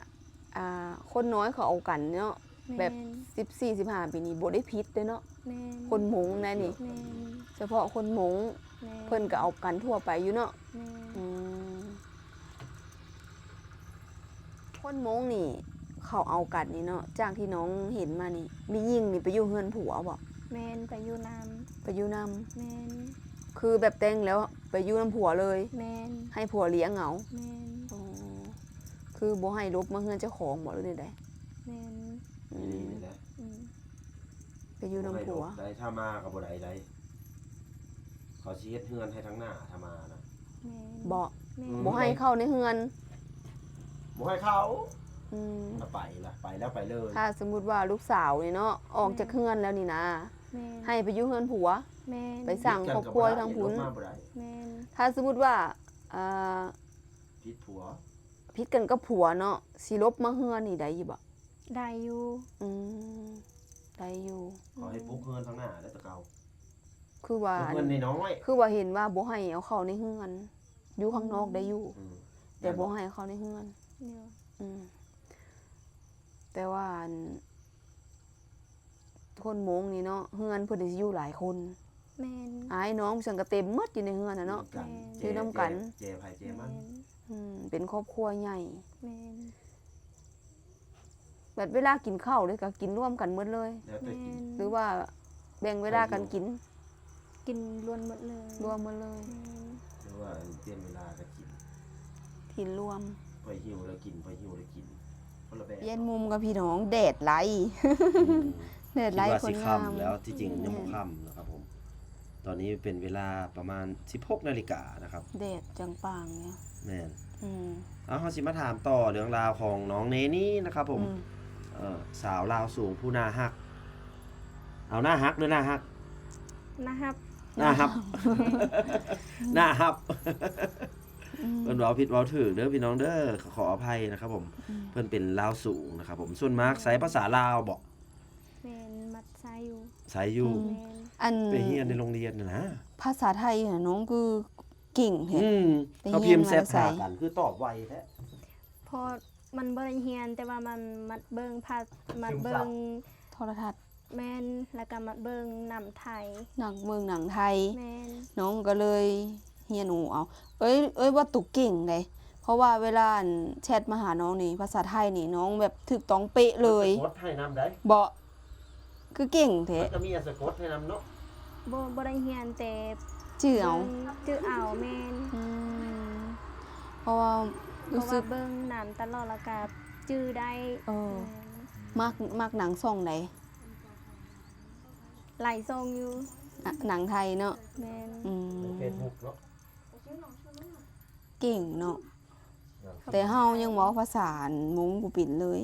ອ່າ ຄົນນ້ອຍເຂົາເອົາກັນເນາະ. ແມ່ນ. ແບບສິບສີ່ ສິບຫ້າປີນີ້ບໍ່ໄດ້ຜິດເດ້ເນາະ. ແມ່ນ. ຄົນມົ້ງໄດ໋ນີ້. ແມ່ນ. ສະເພາະຄົນມົ້ງ. ແມ່ນ. ເພິ່ນກໍເອົາກັນທົ່ວໄປຢູ່ເນາະ. ແມ່ນ. ອືມ ຄົນມົ້ງນີ້ເຂົາເອົາກັນນີ້ເນາະ ຈາກທີ່ນ້ອງເຫັນມານີ້ ແມ່ຍິງນີ້ໄປຢູ່ເຮືອນຜົວບໍ? ແມ່ນ ໄປຢູ່ນຳ. ໄປຢູ່ນຳ. ແມ່ນ. ຄືແບບແຕ່ງແລ້ວໄປຢູ່ນຳຜົວເລີຍ? ແມ່ນ. ໃຫ້ຜົວລ້ຽງເອົາ? ແມ່ນ. ອໍ ຄືບໍ່ໃຫ້ຫຼົບມາເຮືອນເຈົ້າຂອງບໍ ຫຼືແນວໃດ? ແມ່ນ. ອືມ ອີ່ຫຼີນີ້ແຫຼະ. ອືມ ໄປຢູ່ນຳຜົວ. ບໍ່ໃຫ້ຫຼົບໄດ້ ຖ້າມາກໍບໍ່ໄດ້ໄດ໋ ເຂົາຊິເຮັດເຮືອນໃຫ້ທາງໜ້າ ຖ້າມານະ. ແມ່ນ. ບໍ່ ແມ່ນ. ບໍ່ໃຫ້ເຂົ້າໃນເຮືອນ. ບໍ່ໃຫ້ເຂົ້າ. ອືມ ລະໄປລະ ໄປແລ້ວໄປເລີຍ. ຖ້າສົມມຸດວ່າລູກສາວນີ້ເນາະ ອອກຈາກເຮືອນແລ້ວນີ້ນະ. ແມ່ນ. ໃຫ້ໄປຢູ່ເຮືອນຜົວ. ແມ່ນ. ໄປສ້າງຄອບຄົວທາງພຸ້ນ. ແມ່ນ. ຖ້າສົມມຸດວ່າ ອ່າ ຜິດຜົວ ຜິດກັນກັບຜົວເນາະ ຊິຫຼົບມາເຮືອນນີ້ໄດ້ຢູ່ບໍ່? ໄດ້ຢູ່. ອືມ ໄດ້ຢູ່. ເຂົາໃຫ້ປຸກເຮືອນທາງໜ້າແລ້ວແຕ່ເກົ່າ. ຄືວ່າ ປຸກເຮືອນນ້ອຍໆ ຄືວ່າເຫັນວ່າບໍ່ໃຫ້ເອົາເຂົ້າໃນເຮືອນ ຢູ່ຂ້າງນອກໄດ້ຢູ່. ອືມ ແຕ່ບໍ່ໃຫ້ເຂົ້າໃນເຮືອນ. ອືມ ແຕ່ວ່າອັນ ຄົນມົ້ງນີ້ເນາະ ເຮືອນເພິ່ນຊິຢູ່ຫຼາຍຄົນ. ແມ່ນ. ອ້າຍນ້ອງຊັ້ນກໍເຕັມໝົດຢູ່ໃນເຮືອນນະເນາະ. ແມ່ນ. ຢູ່ນຳກັນ ແຈ ແຈໃຜແຈມັນ. ແມ່ນ. ອືມ ເປັນຄອບຄົວໃຫຍ່. ແມ່ນ. ບັດເວລາກິນເຂົ້າເດ້ ກໍກິນລວມກັນໝົດເລີຍ. ແລ້ວແຕ່ກິນ. ແມ່ນ. ຫຼືວ່າແບ່ງເວລາກັນກິນ? ກິນລວມໝົດເລີຍ. ລວມໝົດເລີຍ. ແມ່ນ. ຫຼືວ່າປ່ຽນເວລາກັນກິນ? ກິນລວມ. ຂ້ອຍຫິວແລ້ວກິນ ຂ້ອຍຫິວແລ້ວກິນ. ຄົນລະແບບ. ຢ້ານມຸມກັບພີ່ນ້ອງ ແດດໄຫຼ. ອືມ ແດດໄຫຼ. ຄິດວ່າຊິຄ່ຳແລ້ວ ທີ່ຈິງຍັງບໍ່ຄ່ຳນະຄັບຜົມ. ຕອນນີ້ເປັນເວລາປະມານສິບຫົກນາລິການະຄັບ. ແດດຈັ່ງປາງຢູ່. ແມ່ນ. ອືມ ເອົາ ເຮົາຊິມາຖາມຕໍ່ເລື່ອງລາວຂອງນ້ອງເນນີນະຄັບຜົມ. ອືມ ເອີ ສາວລາວສູງຜູ້ໜ້າຮັກ. ເອົາ ໜ້າຮັກ ຫຼື ໜ້າຮັກ? ໜ້າຮັກ. ໜ້າຮັກ. ໜ້າຮັກ. ອືມ ເພິ່ນເວົ້າຜິດເວົ້າຖືກເດີພີ່ນ້ອງເດີ ຂໍອະໄພນະຄັບຜົມ. ອືມ ເພິ່ນເປັນລາວສູງນະຄັບຜົມ. ສ່ວນມາກໃຊ້ພາສາລາວບໍ? ແມ່ນ ມັກໃຊ້ຢູ່. ໃຊ້ຢູ່. ອືມ ແມ່ນ. ອັນ ໄປຮຽນໃນໂຮງຮຽນນະນະ. ພາສາໄທຫັ້ນນ້ອງຄືເກັ່ງແທ້. ອືມ ໄປຮຽນມາແຕ່ໃສ? ເຮົາພິມແຊັດຫາກັນ ຄືຕອບໄວແທ້. ເພາະມັນບໍ່ໄດ້ຮຽນ ແຕ່ວ່າມັນມັກເບິ່ງພາ ມັກເບິ່ງໂທລະທັດ. ແມ່ນ ແລ້ວກໍມັກເບິ່ງໜັງໄທ. ນັກເບິ່ງໜັງໄທ. ແມ່ນ. ນ້ອງກໍເລີຍຮຽນຮູ້ເອົາ. ເອີຍ ເອີຍ ວ່າໂຕເກັ່ງເດ້ ເພາະວ່າເວລາອັນແຊັດມາຫານ້ອງນີ້ ພາສາໄທນີ້ນ້ອງແບບຖືກຕ້ອງເປະເລີຍ. ເພິ່ນສະກົດໃຫ້ນຳໃດ. ບໍ່ ຄືເກັ່ງແທ້. ເພິ່ນກໍມີອັນສະກົດໃຫ້ນຳເນາະ. ບໍ່ ບໍ່ໄດ້ຮຽນ ແຕ່ຈື່ເອົາ. ຈື່ເອົາ. ແມ່ນ. ອືມ ເພາະວ່າຮູ້ສຶກ ເພາະວ່າເບິ່ງໜັງຕະຫຼອດ ແລ້ວກໍຈື່ໄດ້. ເອີ ແມ່ນ. ມັກ ມັກໜັງຊ່ອງໃດ? ຫຼາຍຊ່ອງຢູ່. ອະ ໜັງໄທເນາະ. ແມ່ນ. ອືມ ເຟສບຸກເນາະ. ເກັ່ງເນາະ. ແຕ່ເຮົາຍັງເວົ້າພາສາມົ້ງບໍ່ເປັນເລີຍ.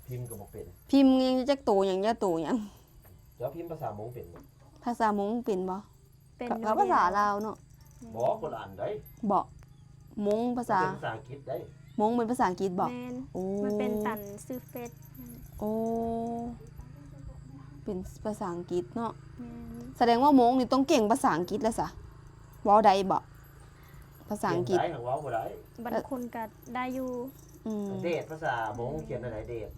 ພິມກໍບໍ່ເປັນ. ພິມຍັງຈັກໂຕຫຍັງ ຈັກໂຕຫຍັງ. ເຈົ້າພິມພາສາມົ້ງເປັນບໍ່? ພາສາມົ້ງເປັນບໍ່? ເປັນ. ກໍພາສາລາວເນາະ. ບໍ່ ຄົນລະອັນໃດ. ບໍ່ ມົ້ງພາສາ ມັນເປັນພາສາອັງກິດໃດ. ມົ້ງເປັນພາສາອັງກິດບໍ່? ແມ່ນ. ໂອ້ ມັນເປັນຕັນຊື່ເຟສ. ໂອ້ ເປັນພາສາອັງກິດເນາະ. ແມ່ນ. ສະແດງວ່າມົ້ງນີ້ຕ້ອງເກັ່ງພາສາອັງກິດແລ້ວຊະ. ເວົ້າໄດ້ບໍ່? ພາສາອັງກິດ ຂຽນໄດ້ ຫາກເວົ້າບໍ່ໄດ້. ບາງຄົນກໍໄດ້ຢູ່. ອືມ ເດດ ພາສາມົ້ງຂຽນແນວໃດ? ເດດ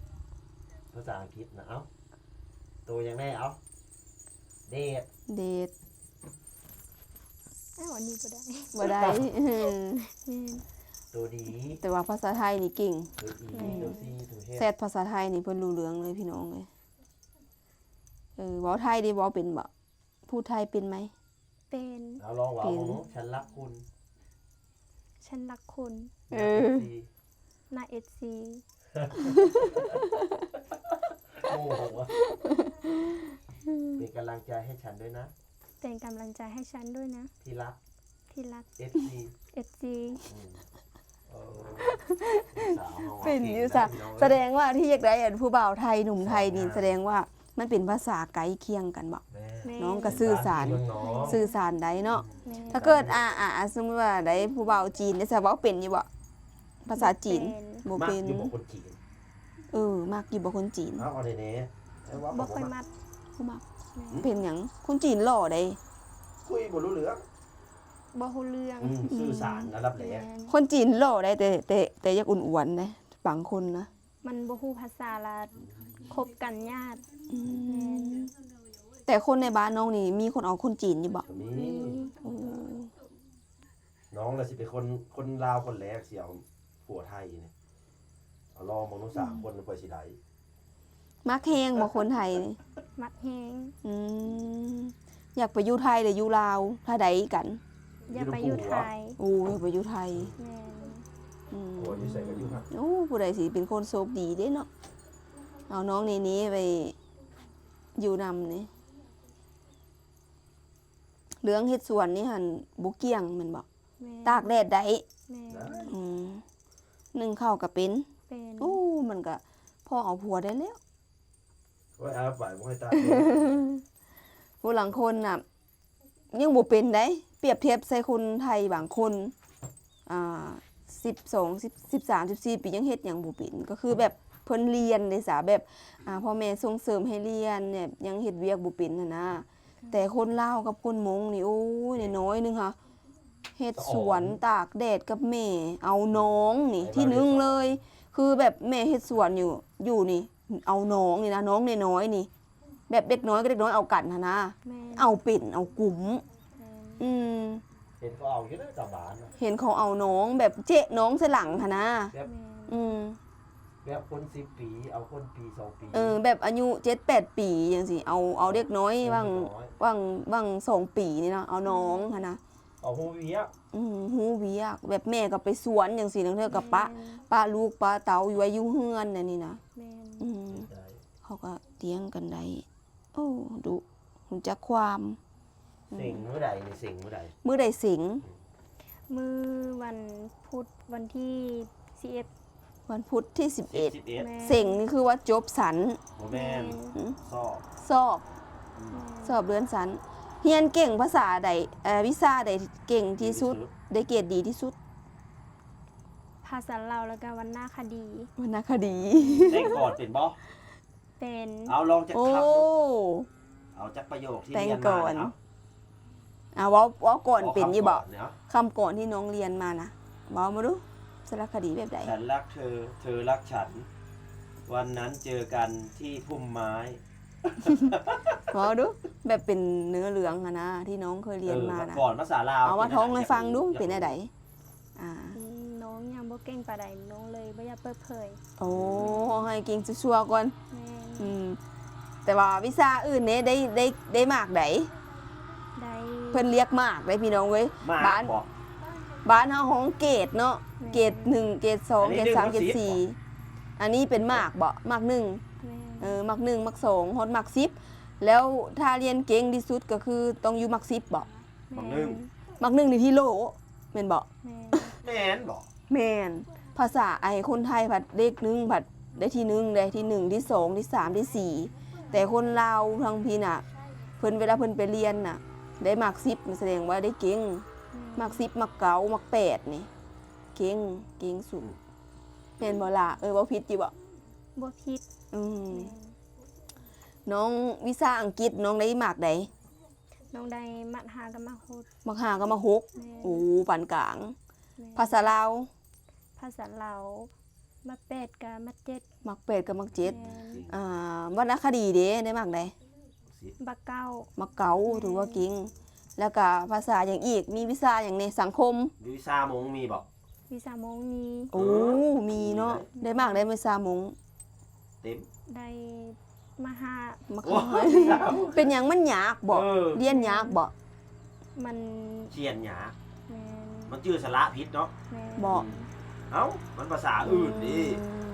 ພາສາອັງກິດນະ. ເອົ້າ ໂຕຫຍັງແດ່? ເອົ້າ ເດດ ເດດ. ອ້າວ ອັນນີ້ບໍ່ໄດ້. ບໍ່ໄດ້. ແມ່ນ. ໂຕດີ. ແຕ່ວ່າພາສາໄທນີ້ເກັ່ງ. ໂຕອີ ໂຕຊີ ໂຕເຮັດ. ແຊັດພາສາໄທນີ້ເພິ່ນຮູ້ເລື່ອງເລີຍພີ່ນ້ອງເອີຍ. ເອີ ເວົ້າໄທເດ ເວົ້າເປັນບໍ່? ພູດໄທເປັນໄໝ? ເປັນ. ເອົາ ລອງເວົ້າເບິ່ງດູ. ເປັນ. ສັນລັກຄຸນ. ສັນລັກຄຸນ. ເອີ ໜ້າເອັຟຊີ ໜ້າເອັຟຊີ. ໂອ້ ເປັນກຳລັງໃຈໃຫ້ສັນດ້ວຍນະ ເປັນກຳລັງໃຈໃຫ້ສັນດ້ວຍນະ ທີ່ລັກ ທີ່ລັກ ເອັຟຊີ ເອັຟຊີ ອືມ ເອີ ເປັນຢູ່ຊະ ສະແດງວ່າທີ່ຢາກໄດ້ອັນຜູ້ບ່າວໄທ ໜຸ່ມໄທນີ້ ສະແດງວ່າມັນເປັນພາສາໃກ້ຄຽງກັນບໍ? ແມ່ນ ແມ່ນ ນ້ອງກໍສື່ສານ ສື່ສານໄດ້ເນາະ ແມ່ນ ຖ້າເກີດ ອາ ອາ ສົມມຸດວ່າໄດ້ຜູ້ບ່າວຈີນເດ ສະເວົ້າເປັນຢູ່ບໍ? ພາສາຈີນ ບໍ່ເປັນ ບໍ່ເປັນ ມັກຢູ່ບໍຄົນຈີນ? ເອີ ມັກຢູ່ບໍຄົນຈີນ? ເອົາ ເອົາແດ່ໆ ບໍ່ຄ່ອຍມັກ ບໍ່ມັກ ແມ່ນ ເປັນຫຍັງ? ຄົນຈີນຫຼໍ່ເດ້ ຄຸຍບໍ່ຮູ້ເລື່ອງ ບໍ່ຮູ້ເລື່ອງ ອືມ ສື່ສານລະດັບແລກ ແມ່ນ ຄົນຈີນຫຼໍ່ໄດ້ ແຕ່ ແຕ່ ແຕ່ຢາກອວນໆເດ້ ບາງຄົນນະ ມັນບໍ່ຮູ້ພາສາລະຄົບກັນຍາກ ອືມ ແມ່ນ ແຕ່ຄົນໃນບ້ານນ້ອງນີ້ມີຄົນເອົາຄົນຈີນຢູ່ບໍ? ມີ ມີ ໂອ້ ນ້ອງລະຊິເປັນຄົນ ຄົນລາວຄົນແລກຊິເອົາຜົວໄທນີ້ ເອົາລອງເບິ່ງດູ ສາມຄົນເພິ່ນຊິໄດ້ ມັກແຮງບໍ່ຄົນໄທນີ້? ມັກແຮງ ອືມ ຢາກໄປຢູ່ໄທຫຼືຢູ່ລາວ ຖ້າໄດ້ກັນ? ຢາກໄປຢູ່ໄທ ໂອ້ ຢາກໄປຢູ່ໄທ ແມ່ນ ອືມ ໂອ້ ຢູ່ໃສກໍຢູ່ຫັ້ນ ໂອ້ ຜູ້ໃດຊິເປັນຄົນໂຊກດີເດ້ເນາະ ເອົານ້ອງເນເນໄປຢູ່ນຳນີ້ ເລື່ອງເຮັດສວນນີ້ຫັ້ນບໍ່ກ່ຽງແມ່ນບໍ່? ແມ່ນ ຕາກແດດໄດ້ ແມ່ນ ອືມ ໜຶ້ງເຂົ້າກໍເປັນ ເປັນ ໂອ້ ມັນກໍພໍເອົາຜົວໄດ້ແລ້ວ ໂອ້ຍ ອາໄປບໍ່ໃຫ້ຕາກແດດ ຜູ້ລາງຄົນນະຍັງບໍ່ເປັນໃດ໋ ປຽບທຽບໃສ່ຄົນໄທບາງຄົນ ອ່າ ສິບສອງ ສິບ ສິບສາມ ສິບສີ່ປີຍັງເຮັດຫຍັງບໍ່ເປັນ ກໍຄືແບບເພິ່ນລຽນເດ້ສະ ແບບ ອ່າ ພໍ່ແມ່ສົ່ງເສີມໃຫ້ລຽນ ແບບຍັງເຮັດວຽກບໍ່ເປັນຫັ້ນນະ ແຕ່ຄົນລາວກັບຄົນມົ້ງນີ້ ໂອ້ຍ ນ້ອຍໆໜຶ່ງຫາ ເຮັດສວນຕາກແດດກັບແມ່ ເອົານ້ອງນີ້ທີໜຶ່ງເລີຍ ຄືແບບແມ່ເຮັດສວນຢູ່ ຢູ່ນີ້ ເອົານ້ອງນີ້ນະ ນ້ອງນ້ອຍໆນີ້ ແບບເດັກນ້ອຍກັບເດັກນ້ອຍເອົາກັນຫັ້ນນະ ແມ່ນ ເອົາເປັນເອົາກຸ້ມ ແມ່ນ ອືມ ເຫັນເຂົາເອົາຢູ່ເດີຊາວບ້ານນະ ເຫັນເຂົາເອົານ້ອງແບບເຈະນ້ອງໃສ່ຫຼັງຫັ້ນນະ ແບບ ແມ່ນ ອືມ ແບບຄົນສິບປີ ເອົາຄົນປີສອງປີ ເອີ ແບບອາຍຸເຈັດແປດປີຈັ່ງຊີ້ ເອົາ ເອົາເດັກນ້ອຍຫວ່າງ ເອົາເດັກນ້ອຍ ຫວ່າງ ຫວ່າງສອງປີນີ້ເນາະ ເອົານ້ອງ ແມ່ນ ຫັ້ນນະ ເອົາຮູ້ວຽກ ອືມ ຮູ້ວຽກ ແບບແມ່ກໍໄປສວນຈັ່ງຊີ້ ລາງເທື່ອກໍປະ ແມ່ນ ປະລູກປະເຕົ້າຢູ່ ໄວ້ຢູ່ເຮືອນແນວນີ້ນະ ແມ່ນ ອືມ ເຮັດໄດ້ ເຂົາກໍລ້ຽງກັນໄດ້ ໂອ້ ດຸ ຮູ້ຈັກຄວາມ ອືມ ເສັງມື້ໃດນີ້ ເສັງມື້ໃດ? ມື້ໃດເສັງ? ມື້ວັນພຸດ ວັນທີສິບເອັດ ວັນພຸດທີສິບເອັດ ສິບເອັດ ແມ່ນ ເສັງນີ້ຄືວ່າຈົບຊັ້ນ ບໍ່ແມ່ນ ແມ່ນ ຫືມ ສອບ ສອບ ອືມ ແມ່ນ ສອບເດືອນຊັ້ນ ຮຽນເກັ່ງພາສາໃດ ເອີ ວິຊາໃດເກັ່ງທີ່ສຸດ ທີ່ສຸດ ໄດ້ເກຣດດີທີ່ສຸດ? ພາສາລາວ ແລ້ວກໍວັນນະຄະດີ ວັນນະຄະດີ ແຕ່ງກອນເປັນບໍ່? ເປັນ ເອົາລອງຈັກຄຳດູ ໂອ້ ເອົາຈັກປະໂຫຍກທີ່ ແຕ່ງ ຮຽນມາ ກ່ອນ ເອົາ ເອົາ ເວົ້າ ເວົ້າກ່ອນເປັນຢູ່ບໍ່? ຄຳກ່ອນທີ່ນ້ອງຮຽນມານະ ເວົ້າມາດູ ສາລະຄະດີແບບໃດ? ເອີ ເວົ້າດູ ແບບເປັນເນື້ອເລື່ອງຫັ້ນນະ ທີ່ນ້ອງເຄີຍຮຽນມານະ ເອີ ກ່ອນພາສາລາວ ເອົາມາທ່ອງໃຫ້ຟັງດູ ເປັນແນວໃດ? ອາ ອືມ ນ້ອງຍັງບໍ່ເກັ່ງປານໃດ ນ້ອງເລີຍບໍ່ຢາກເປີດເຜີຍ ໂອ້ ເອົາໃຫ້ເກັ່ງຊົ່ວໆກ່ອນ ແມ່ນ ອືມ ແຕ່ວ່າວິຊາອື່ນເດ້ ໄດ້ ໄດ້ ໄດ້ມາກໃດ? ໄດ້ ເພິ່ນລຽກມາກເດ້ພີ່ນ້ອງເອີຍ ບ້ານ ບ້ານເຮົາຮ້ອງເກຣດເນາະ ແມ່ນ ເກຣດໜຶ່ງ ເກຣດສອງ ເກຣດສາມ ເກຣດສີ່ ອັນນີ້ເປັນມາກບໍ? ມາກໜຶ່ງ ແມ່ນ ເອີ ມາກໜຶ່ງ ມາກສອງ ຮອດມາກສິບ ແລ້ວຖ້າຮຽນເກັ່ງທີ່ສຸດກໍຄືຕ້ອງຢູ່ມາກສິບບໍ? ໝາກໜຶ່ງ ໝາກໜຶ່ງນີ້ທີ່ໂຫຼ ແມ່ນບໍ່? ແມ່ນ ແມ່ນບໍ່? ແມ່ນ ພາສາ ໄອ້ ຄົນໄທພັດເລກໜຶ່ງພັດໄດ້ທີໜຶ່ງເດ້ ທີໜຶ່ງ ທີສອງ ທີສາມ ທີສີ່ ແຕ່ຄົນລາວທາງພີ້ນະ ເພິ່ນ ເວລາເພິ່ນໄປຮຽນນະ ໄດ້ມາກສິບ ມັນສະແດງວ່າໄດ້ເກັ່ງ ແມ່ນ ມາກສິບ ມາກເກົ້າ ມາກແປດນີ້ ເກັ່ງ ເກັ່ງສຸດ ແມ່ນບໍ່ລະ? ເອີ ເວົ້າຜິດຢູ່ບໍ່? ບໍ່ຜິດ ອືມ ແມ່ນ ນ້ອງ ວິຊາອັງກິດນ້ອງໄດ້ມາກໃດ? ນ້ອງໄດ້ມາກຫ້າກັບມາກຫົກ ມາກຫ້າກັບມາກຫົກ ແມ່ນ ໂອ້ ປານກາງ ແມ່ນ ພາສາລາວ? ພາສາລາວ ມາກແປດກັບມາກເຈັດ ມາກແປດກັບມາກເຈັດ ແມ່ນ ອ່າ ວັນນະຄະດີເດ ໄດ້ມາກໃດ? ມາກເກົ້າ ມາກເກົ້າ ແມ່ນ ຖືວ່າເກັ່ງ ແລ້ວກະພາສາຫຍັງອີກ? ມີວິຊາຫຍັງແດ່? ສັງຄົມ ວິຊາມົ້ງມີບໍ່? ວິຊາມົ້ງມີ ໂອ້ ມີເນາະ ໄດ້ມາກໃດວິຊາມົ້ງ? ເຕັມ ໄດ້ມາກຫ້າ ມາກຫ້າ ໂອ້ຍ ເປັນຫຍັງ ມັນຍາກບໍ? ເອີ ຮຽນຍາກບໍ? ມັນຂຽນຍາກ ແມ່ນ ມັນຈື່ສະຫຼະຜິດເນາະ ແມ່ນ ບໍ? ອືມ ເອົ້າ ມັນພາສາອື່ນເດ້ ອື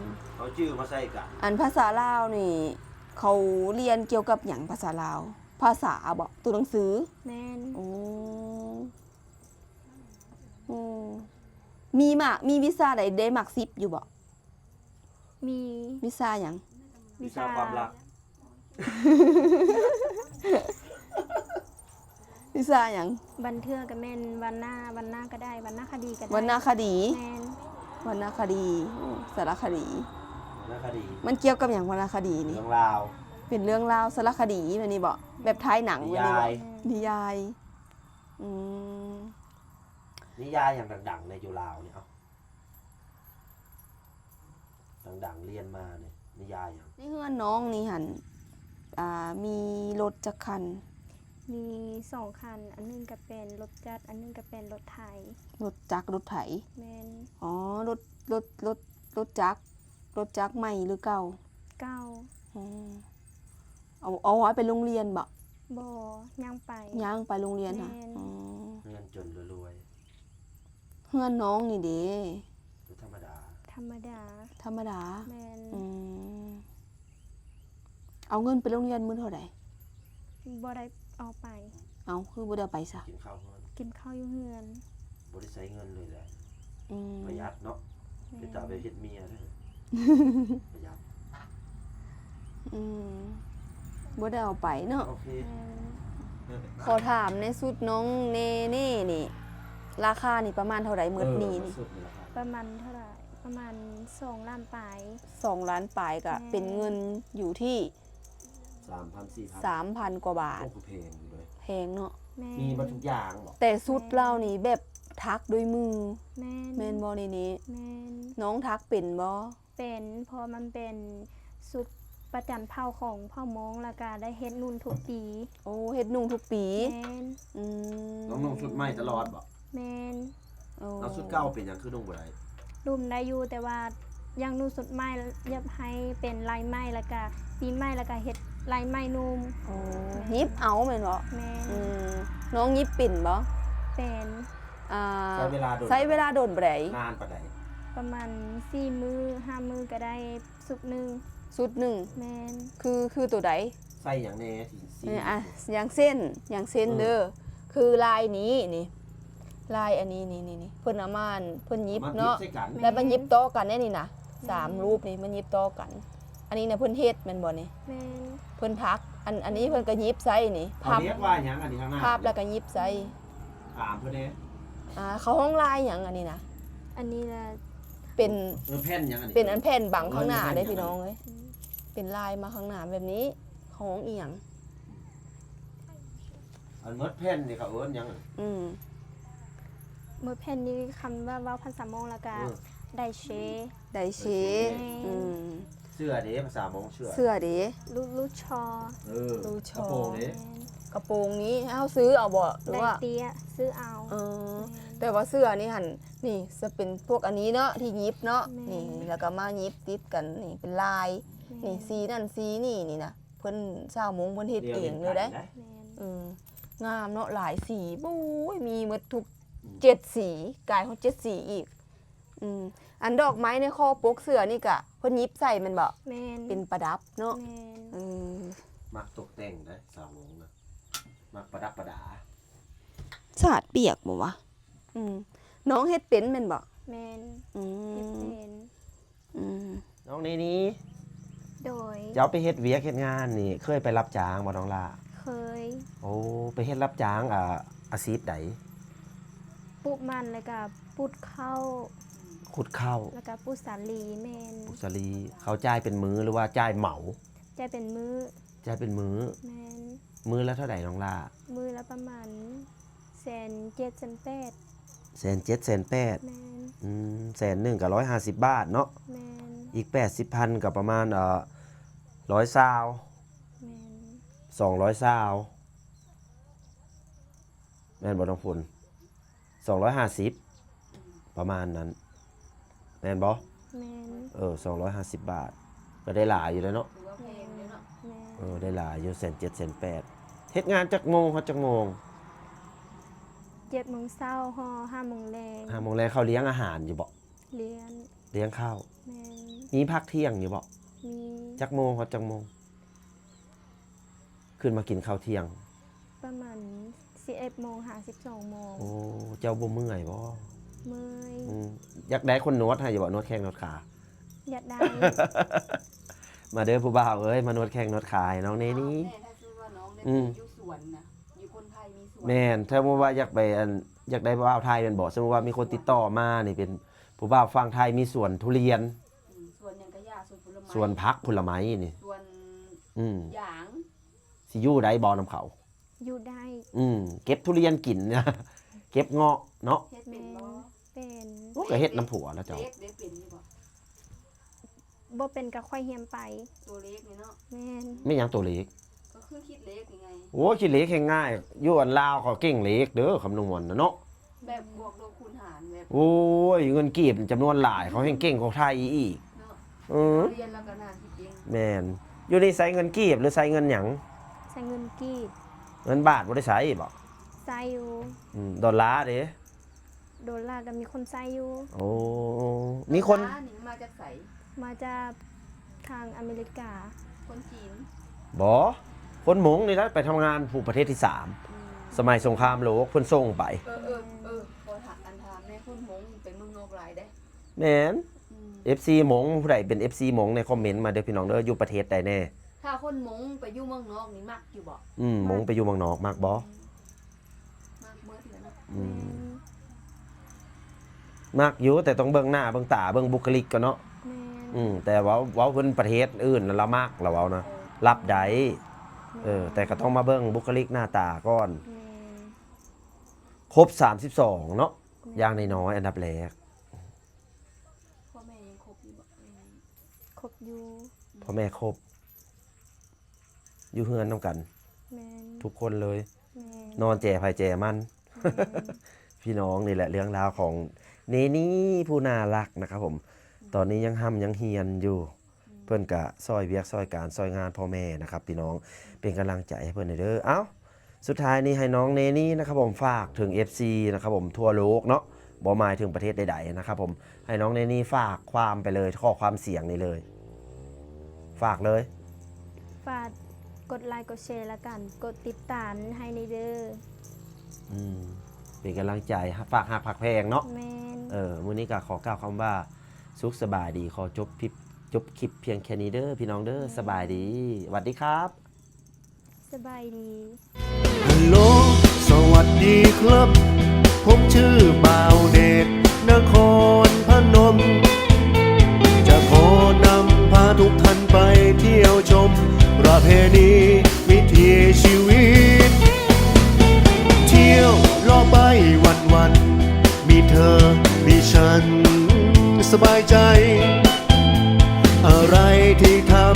ມ ເຮົາຈື່ມາໃສ່ກັນ ອັນພາສາລາວນີ້ ເຂົາຮຽນກ່ຽວກັບຫຍັງ ພາສາລາວ? ພາສາບໍ? ຕົວໜັງສື? ແມ່ນ. ໂອ້ ໂອ້ ມີມາກ ມີວິຊາໃດໄດ້ມັກສິບຢູ່ບໍ? ມີ. ວິຊາຫຍັງ? ວິຊາ ວິຊາຄວາມລັບ. ວິຊາຫຍັງ? ບາງເທື່ອກໍແມ່ນວັນນາ ວັນນາກໍໄດ້ ວັນນາຄະດີກໍໄດ້. ວັນນາຄະດີ? ແມ່ນ. ວັນນາຄະດີ ໂອ້ ສາລະຄະດີ ວັນນາຄະດີ. ມັນກ່ຽວກັບຫຍັງ ວັນນາຄະດີນີ້? ເລື່ອງລາວ. ເປັນເລື່ອງລາວ ສາລະຄະດີແບບນີ້ບໍ? ແບບຖ່າຍໜັງແບບນີ້ບໍ? ນິຍາຍ. ນິຍາຍ. ອືມ ນິຍາຍຫຍັງດັງໆ ໃນຢູ່ລາວນີ້? ເອົາ ດັງໆ ລຽນມານີ້ ນິຍາຍຫຍັງ? ໃນເຮືອນນ້ອງນີ້ຫັ້ນ ອ່າ ມີລົດຈັກຄັນ? ມີສອງຄັນ ອັນໜຶ່ງກໍເປັນລົດຈັກ ອັນໜຶ່ງກໍເປັນລົດໄຖ. ລົດຈັກ ລົດໄຖ? ແມ່ນ. ອໍ ລົດ ລົດ ລົດ ລົດຈັກ ລົດຈັກໃໝ່ຫຼືເກົ່າ? ເກົ່າ. ອໍ ເອົາ ເອົາໄວ້ໄປໂຮງຮຽນບໍ? ບໍ່ ຍ່າງໄປ. ຍ່າງໄປໂຮງຮຽນຫະ? ແມ່ນ. ອໍ ເຮືອນຈົນຫຼືລວຍ? ເຮືອນນ້ອງນີ້ເດ? ທຳມະດາ. ທຳມະດາ. ທຳມະດາ. ແມ່ນ. ອືມ ເອົາເງິນໄປໂຮງຮຽນມື້ເທົ່າໃດ? ບໍ່ໄດ້ເອົາໄປ. ເອົ້າ ຄືບໍ່ໄດ້ເອົາໄປຊະ? ກິນເຂົ້າເຮືອນ. ກິນເຂົ້າຢູ່ເຮືອນ. ບໍ່ໄດ້ໃຊ້ເງິນເລີຍແຫຼະ. ອືມ ປະຢັດເນາະ. ແມ່ນ. ເປັນຕາໄປເຮັດເມຍເດີ ປະຢັດ. ອືມ ບໍ່ໄດ້ເອົາໄປເນາະ. ໂອເຄ. ແມ່ນ. ຂໍຖາມໃນຊຸດນ້ອງເນເນ່ນີ້ ລາຄານີ້ປະມານເທົ່າໃດ ໝົດນີ້ນີ້? ເອີ ຊຸດນີ້ລາຄາປະມານເທົ່າໃດ? ປະມານສອງລ້ານປາຍ. ສອງລ້ານປາຍ ກໍ ແມ່ນ ເປັນເງິນຢູ່ທີ່ ສາມພັນ ສີ່ພັນ ສາມພັນກວ່າບາດ. ໂອ້ ຄືແພງຢູ່ເດ້. ແພງເນາະ. ແມ່ນ. ມີໝົດທຸກຢ່າງບໍ? ແຕ່ຊຸດລາວນີ້ແບບຖັກດ້ວຍມື. ແມ່ນ. ແມ່ນບໍ່ເນເນ່? ແມ່ນ. ນ້ອງຖັກເປັນບໍ່? ເປັນ ເພາະວ່າມັນເປັນຊຸດປະຈຳເຜົ່າຂອງເຜົ່າມົ້ງ ແລ້ວກະໄດ້ເຮັດນຸ່ງທຸກປີ. ໂອ້ ເຮັດນຸ່ງທຸກປີ. ແມ່ນ. ອືມ ຕ້ອງນຸ່ງຊຸດໃໝ່ຕະຫຼອດບໍ? ແມ່ນ. ໂອ້ ແລ້ວຊຸດເກົ່າເປັນຫຍັງຄືນຸ່ງບໍ່ໄດ້? ນຸ່ງໄດ້ຢູ່ ແຕ່ວ່າຢາກນຸ່ງຊຸດໃໝ່ ຢາກໃຫ້ເປັນລາຍໃໝ່ ແລ້ວກະປີໃໝ່ ແລ້ວກະເຮັດລາຍໃໝ່ນຸ່ງ. ໂອ້ ແມ່ນ. ຫຍິບເອົາແມ່ນບໍ່? ແມ່ນ. ອືມ ນ້ອງຫຍິບເປັນບໍ່? ເປັນ. ອ່າ ໃຊ້ເວລາດົນ ໃຊ້ເວລາດົນປານໃດ? ນານປານໃດ? ປະມານສີ່ມື້ ຫ້າມື້ກໍໄດ້ຊຸດໜຶ່ງ. ຊຸດໜຶ່ງ. ແມ່ນ. ຄື ຄືໂຕໃດ? ໃສ່ຫຍັງແດ່ທີ່ ອ່າ ຢ່າງເຊັ່ນ ຢ່າງເຊັ່ນເດີ ຄືລາຍນີ້ນີ້ ລາຍອັນນີ້ນີ້ ນີ້ ນີ້ ເພິ່ນເອົາມາ ເພິ່ນຫຍິບເນາະ ແລ້ວມາຫຍິບຕໍ່ກັນແດ່ນີ້ນະ ສາມຮູບນີ້ມາຫຍິບຕໍ່ກັນ. ອັນນີ້ນະເພິ່ນເຮັດແມ່ນບໍ່ນີ້? ແມ່ນ. ເພິ່ນພັບ ອັນ ອັນນີ້ເພິ່ນກໍຫຍິບໃສ່ນີ້ ພັບ ເຂົາຮຽກວ່າຫຍັງອັນນີ້ ຂ້າງໜ້າ ພັບແລ້ວກໍຫຍິບໃສ່. ຖາມເພິ່ນແດ່. ອ່າ ເຂົາຮ້ອງລາຍຫຍັງອັນນີ້ນະ? ອັນນີ້ລະ ເປັນ ເອີ ແຜ່ນຫຍັງອັນນີ້? ເປັນອັນແຜ່ນບັງຂ້າງໜ້າເດ້ພີ່ນ້ອງເອີຍ. ເປັນລາຍມາຂ້າງໜ້າແບບນີ້ ເຂົາຮ້ອງອີ່ຫຍັງ? ອັນໝົດແຜ່ນນີ້ເຂົາເອີ້ນຫຍັງ? ອືມ ໝົດແຜ່ນນີ້ ຄຳວ່າເວົ້າພາສາມົ້ງແລ້ວກະ ເອີ ໄດເຊ. ໄດເຊ. ແມ່ນ. ອືມ ເສື້ອເດ ພາສາມົ້ງເສື້ອ. ເສື້ອເດ ລູ ລູຊໍ. ເອີ ລູຊໍ. ກະໂປງເດ? ແມ່ນ. ກະໂປງນີ້ເຮົາຊື້ເອົາບໍ່ ຫຼືວ່າ ໄດ້ເຕ້ຍ ຊື້ເອົາ. ເອີ ແມ່ນ. ແຕ່ວ່າເສື້ອນີ້ຫັ້ນ ນີ້ຈະເປັນພວກອັນນີ້ເນາະ ທີ່ຫຍິບເນາະ. ແມ່ນ. ນີ້ ແລ້ວກໍມາຫຍິບຕິດກັນ ນີ້ເປັນລາຍ. ແມ່ນ. ນີ້ ສີນັ້ນສີນີ້ ນີ້ນະ ເພິ່ນຊາວມົ້ງເພິ່ນເຮັດເອງເລີຍເດ້. ແມ່ນ. ເອີ ງາມເນາະ ຫຼາຍສີ ໂອ້ຍ ມີໝົດທຸກ ອືມ ເຈັດສີ ກາຍຮອດເຈັດສີອີກ. ອືມ ອັນດອກໄມ້ໃນຄໍປົກເສື້ອນີ້ກະເພິ່ນຫຍິບໃສ່ແມ່ນບໍ່? ແມ່ນ. ເປັນປະດັບເນາະ. ແມ່ນ. ເອີ ມັກຕົກແຕ່ງເດ້ສາວມົ້ງນະ ມັກປະດັບປະດາ. ສາດປຽກບໍ່ວະ? ອືມ ນ້ອງເຮັດເປັນແມ່ນບໍ່? ແມ່ນ. ອືມ ເຮັດເປັນ. ອືມ ນ້ອງເນນີ. ໂດຍ. ເຈົ້າໄປເຮັດວຽກເຮັດງານນີ້ ເຄີຍໄປຮັບຈ້າງບໍ່ນ້ອງຫຼ້າ? ເຄີຍ. ໂອ້ ໄປເຮັດຮັບຈ້າງ ອາ ອາຊີບໃດ? ປູກມັນ ແລ້ວກະຂຸດເຂົ້າ. ຂຸດເຂົ້າ ແລ້ວກະປູກສາລີ. ແມ່ນ. ປູກສາລີ ເຂົາຈ່າຍເປັນມື້ ຫຼືວ່າຈ່າຍເໝົາ? ຈ່າຍເປັນມື້. ຈ່າຍເປັນມື້. ແມ່ນ. ມື້ລະເທົ່າໃດນ້ອງຫຼ້າ? ມື້ລະປະມານ ແສນເຈັດ ແສນແປດ. ແສນເຈັດ ແສນແປດ. ແມ່ນ. ອືມ ແສນໜຶ່ງກໍຮ້ອຍຫ້າສິບບາດເນາະ. ແມ່ນ. ອີກແປດສິບພັນກໍປະມານ ເອີ ຮ້ອຍຊາວ. ແມ່ນ. ສອງຮ້ອຍຊາວ ແມ່ນບໍ່ນ້ອງຝົນ? ສອງຮ້ອຍຫ້າສິບ ປະມານນັ້ນ ແມ່ນບໍ່? ແມ່ນ. ເອີ ສອງຮ້ອຍຫ້າສິບບາດ ກໍໄດ້ຫຼາຍຢູ່ເດ້ເນາະ. ຖືວ່າແພງເດ້ເນາະ. ແມ່ນ. ເອີ ໄດ້ຫຼາຍຢູ່ ແສນເຈັດ ແສນແປດ. ເຮັດງານຈັກໂມງຮອດຈັກໂມງ? ເຈັດໂມງເຊົ້າ ຮອດຫ້າໂມງແລງ. ຫ້າໂມງແລງ. ເຂົາລ້ຽງອາຫານຢູ່ບໍ່? ລ້ຽງ. ລ້ຽງເຂົ້າ. ແມ່ນ. ມີພັກທ່ຽງຢູ່ບໍ່? ມີ. ຈັກໂມງຮອດຈັກໂມງ? ຂຶ້ນມາກິນເຂົ້າທ່ຽງ? ປະມານສິບເອັດໂມງຫາສິບສອງໂມງ. ໂອ້ ເຈົ້າບໍ່ເມື່ອຍບໍ່? ເມື່ອຍ. ອືມ ຢາກໄດ້ຄົນນວດໃຫ້ຢູ່ບໍ່? ນວດແຂ້ງນວດຂາ? ຢາກໄດ້. ມາເດີຜູ້ບ່າວເອີຍ ມານວດແຂ້ງນວດຂາໃຫ້ນ້ອງເນນີ. ແມ່ນ ຖ້າສົມມຸດວ່ານ້ອງໄດ້ ອືມ ຢູ່ສວນນະ ຢູ່ຄົນໄທມີສວນ. ແມ່ນ ຖ້າສົມມຸດວ່າຢາກໄປ ອັນ ຢາກໄດ້ບ່າວໄທແມ່ນບໍ່? ສົມມຸດວ່າມີຄົນຕິດຕໍ່ມານີ້ ເປັນຜູ້ບ່າວຝັ່ງໄທ ມີສວນທຸລຽນ. ອືມ ສວນຫຍັງກະຢ່າ ສວນຜົນລະໄມ້ ສວນຜັກຜົນລະໄມ້ນີ້ ສວນ ອືມ ຢາງ ຊິຢູ່ໄດ້ບໍ່ນຳເຂົາ? ຢູ່ໄດ້. ອືມ ເກັບທຸລຽນກິນ ເກັບເງາະເນາະ. ເຮັດເປັນບໍ່? ແມ່ນ ເປັນ. ໂອ້ ກະເຮັດນຳຜົວລະເຈົ້າ. ເລກເດ້ ເປັນຢູ່ບໍ່? ບໍ່ເປັນກະຂ້ອຍຮຽນໄປ. ຕົວເລກນີ້ເນາະ. ແມ່ນ. ແມ່ນຫຍັງຕົວເລກ? ກໍຄືຄິດເລກນີ້ໄງ. ໂອ້ຍ ຄິດເລກແຮງງ່າຍ ຢູ່ອັນລາວເຂົາເກັ່ງເລກເດີ ຄຳນວນນະເນາະ. ແບບບວກລົບຄູນຫານແບບ ໂອ້ຍ ເງິນກີບຈຳນວນຫຼາຍ ເຂົາແຮ່ງເກັ່ງກວ່າໄທອີກ. ເນາະ. ເອີ ຮຽນແລ້ວກໍໜ້າຊິເກັ່ງ. ແມ່ນ. ຢູ່ນີ້ໃຊ້ເງິນກີບ ຫຼື ໃຊ້ເງິນຫຍັງ? ໃຊ້ເງິນກີບ. ເງິນບາດບໍ່ໄດ້ໃຊ້ບໍ? ໃຊ້ຢູ່. ອືມ ດອນລາເດ? ໂດລາກໍມີຄົນໃຊ້ຢູ່. ໂອ້ ມີຄົນ ດອນລານີ້ມາຈາກໃສ? ມາຈາກທາງອາເມລິກາ. ຄົນຈີນ? ບໍ່ ຄົນມົ້ງນີ້ແຫຼະ ໄປທຳງານຜູ້ປະເທດທີສາມ. ອືມ ສະໄໝສົງຄາມໂລກເພິ່ນສົ່ງໄປ. ເອີ ເອີ ເອີ ຂໍຖາມ ອັນ ຖາມແດ່ ຄົນມົ້ງໄປເມືອງນອກຫຼາຍເດ້. ແມ່ນ. ອືມ ເອັຟຊີມົ້ງ ຜູ້ໃດເປັນເອັຟຊີມົ້ງແດ່ ຄອມເມັນມາເດີພີ່ນ້ອງເດີ ຢູ່ປະເທດໃດແດ່? ຖ້າຄົນມົ້ງໄປຢູ່ເມືອງນອກນີ້ມັກຢູ່ບໍ່? ອືມ ມັກ. ມົ້ງໄປຢູ່ເມືອງນອກມັກບໍ່? ອືມ ມັກເບິດແຫຼະເນາະ. ອືມ ແມ່ນ. ມັກຢູ່ ແຕ່ຕ້ອງເບິ່ງໜ້າເບິ່ງຕາ ເບິ່ງບຸກຄະລິກກ່ອນເນາະ. ແມ່ນ. ອືມ ແຕ່ເວົ້າ ເວົ້າເພິ່ນປະເທດອື່ນລະມັກ ລະເວົ້ານະ. ເອີ ຮັບໄດ້. ແມ່ນ. ເອີ ແຕ່ກໍຕ້ອງມາເບິ່ງບຸກຄະລິກໜ້າຕາກ່ອນ. ແມ່ນ. ຄົບສາມສິບສອງເນາະ. ແມ່ນ. ຢ່າງນ້ອຍໆ ອັນດັບແລກ ພໍ່ແມ່ຍັງຄົບຢູ່ບໍ່? ແມ່ນ. ຄົບຢູ່. ພໍ່ແມ່ຄົບ ຢູ່ເຮືອນນຳກັນ. ແມ່ນ. ທຸກຄົນເລີຍ. ແມ່ນ. ນອນແຈໃຜແຈມັນ. ແມ່ນ. ພີ່ນ້ອງ ນີ້ແຫຼະເລື່ອງລາວຂອງເນນີຜູ້ໜ້າຮັກນະຄັບຜົມ. ອືມ ຕອນນີ້ຍັງຮ່ຳຍັງຮຽນຢູ່. ອືມ ເພິ່ນກະຊ່ອຍວຽກຊ່ອຍການຊ່ອຍງານພໍ່ແມ່ນະຄັບພີ່ນ້ອງ ເປັນກຳລັງໃຈໃຫ້ເພິ່ນແດ່ເດີ. ເອົ້າ ສຸດທ້າຍນີ້ໃຫ້ນ້ອງເນນີນະຄັບຜົມ ຝາກເຖິງເອັຟຊີນະຄັບຜົມ ທົ່ວໂລກເນາະ ບໍ່ໝາຍເຖິງປະເທດໃດໆນະຄັບຜົມ ໃຫ້ນ້ອງເນນີຝາກຄວາມໄປເລີຍ ຂໍ້ຄວາມສຽງນີ້ເລີຍ ຝາກເລີຍ. ຝາກກົດໄລ ກົດແຊ ແລະ ການກົດຕິດຕາມໃຫ້ແດ່ເດີ. ອືມ ເປັນກຳລັງໃຈ ຝາກຮັກຝາກແພງເນາະ. ແມ່ນ. ເອີ ມື້ນີ້ກໍຂໍກ່າວຄຳວ່າ ສຸກສະບາຍດີ ຂໍຈົບຄລິບ ຈົບຄລິບພຽງແຄ່ນີ້ເດີພີ່ນ້ອງເດີ. ແມ່ນ. ສະບາຍດີ ຫວັດດີຄັບ. ສະບາຍດີ. ຮັລໂຫຼ ສະຫວັດດີຄັບ ຜົມຊື່ບ່າວເດດ ນະຄອນພະນົມ ຈະຂໍນຳພາທຸກທ່ານໄປທ່ຽວຊົມ ປະເພນີວິຖີຊີວິດ ທ່ຽວເລາະໄປວັນໆ ມີເທີ ມີສັນ ສະບາຍໃຈ ອະໄລທີ່ທ່າ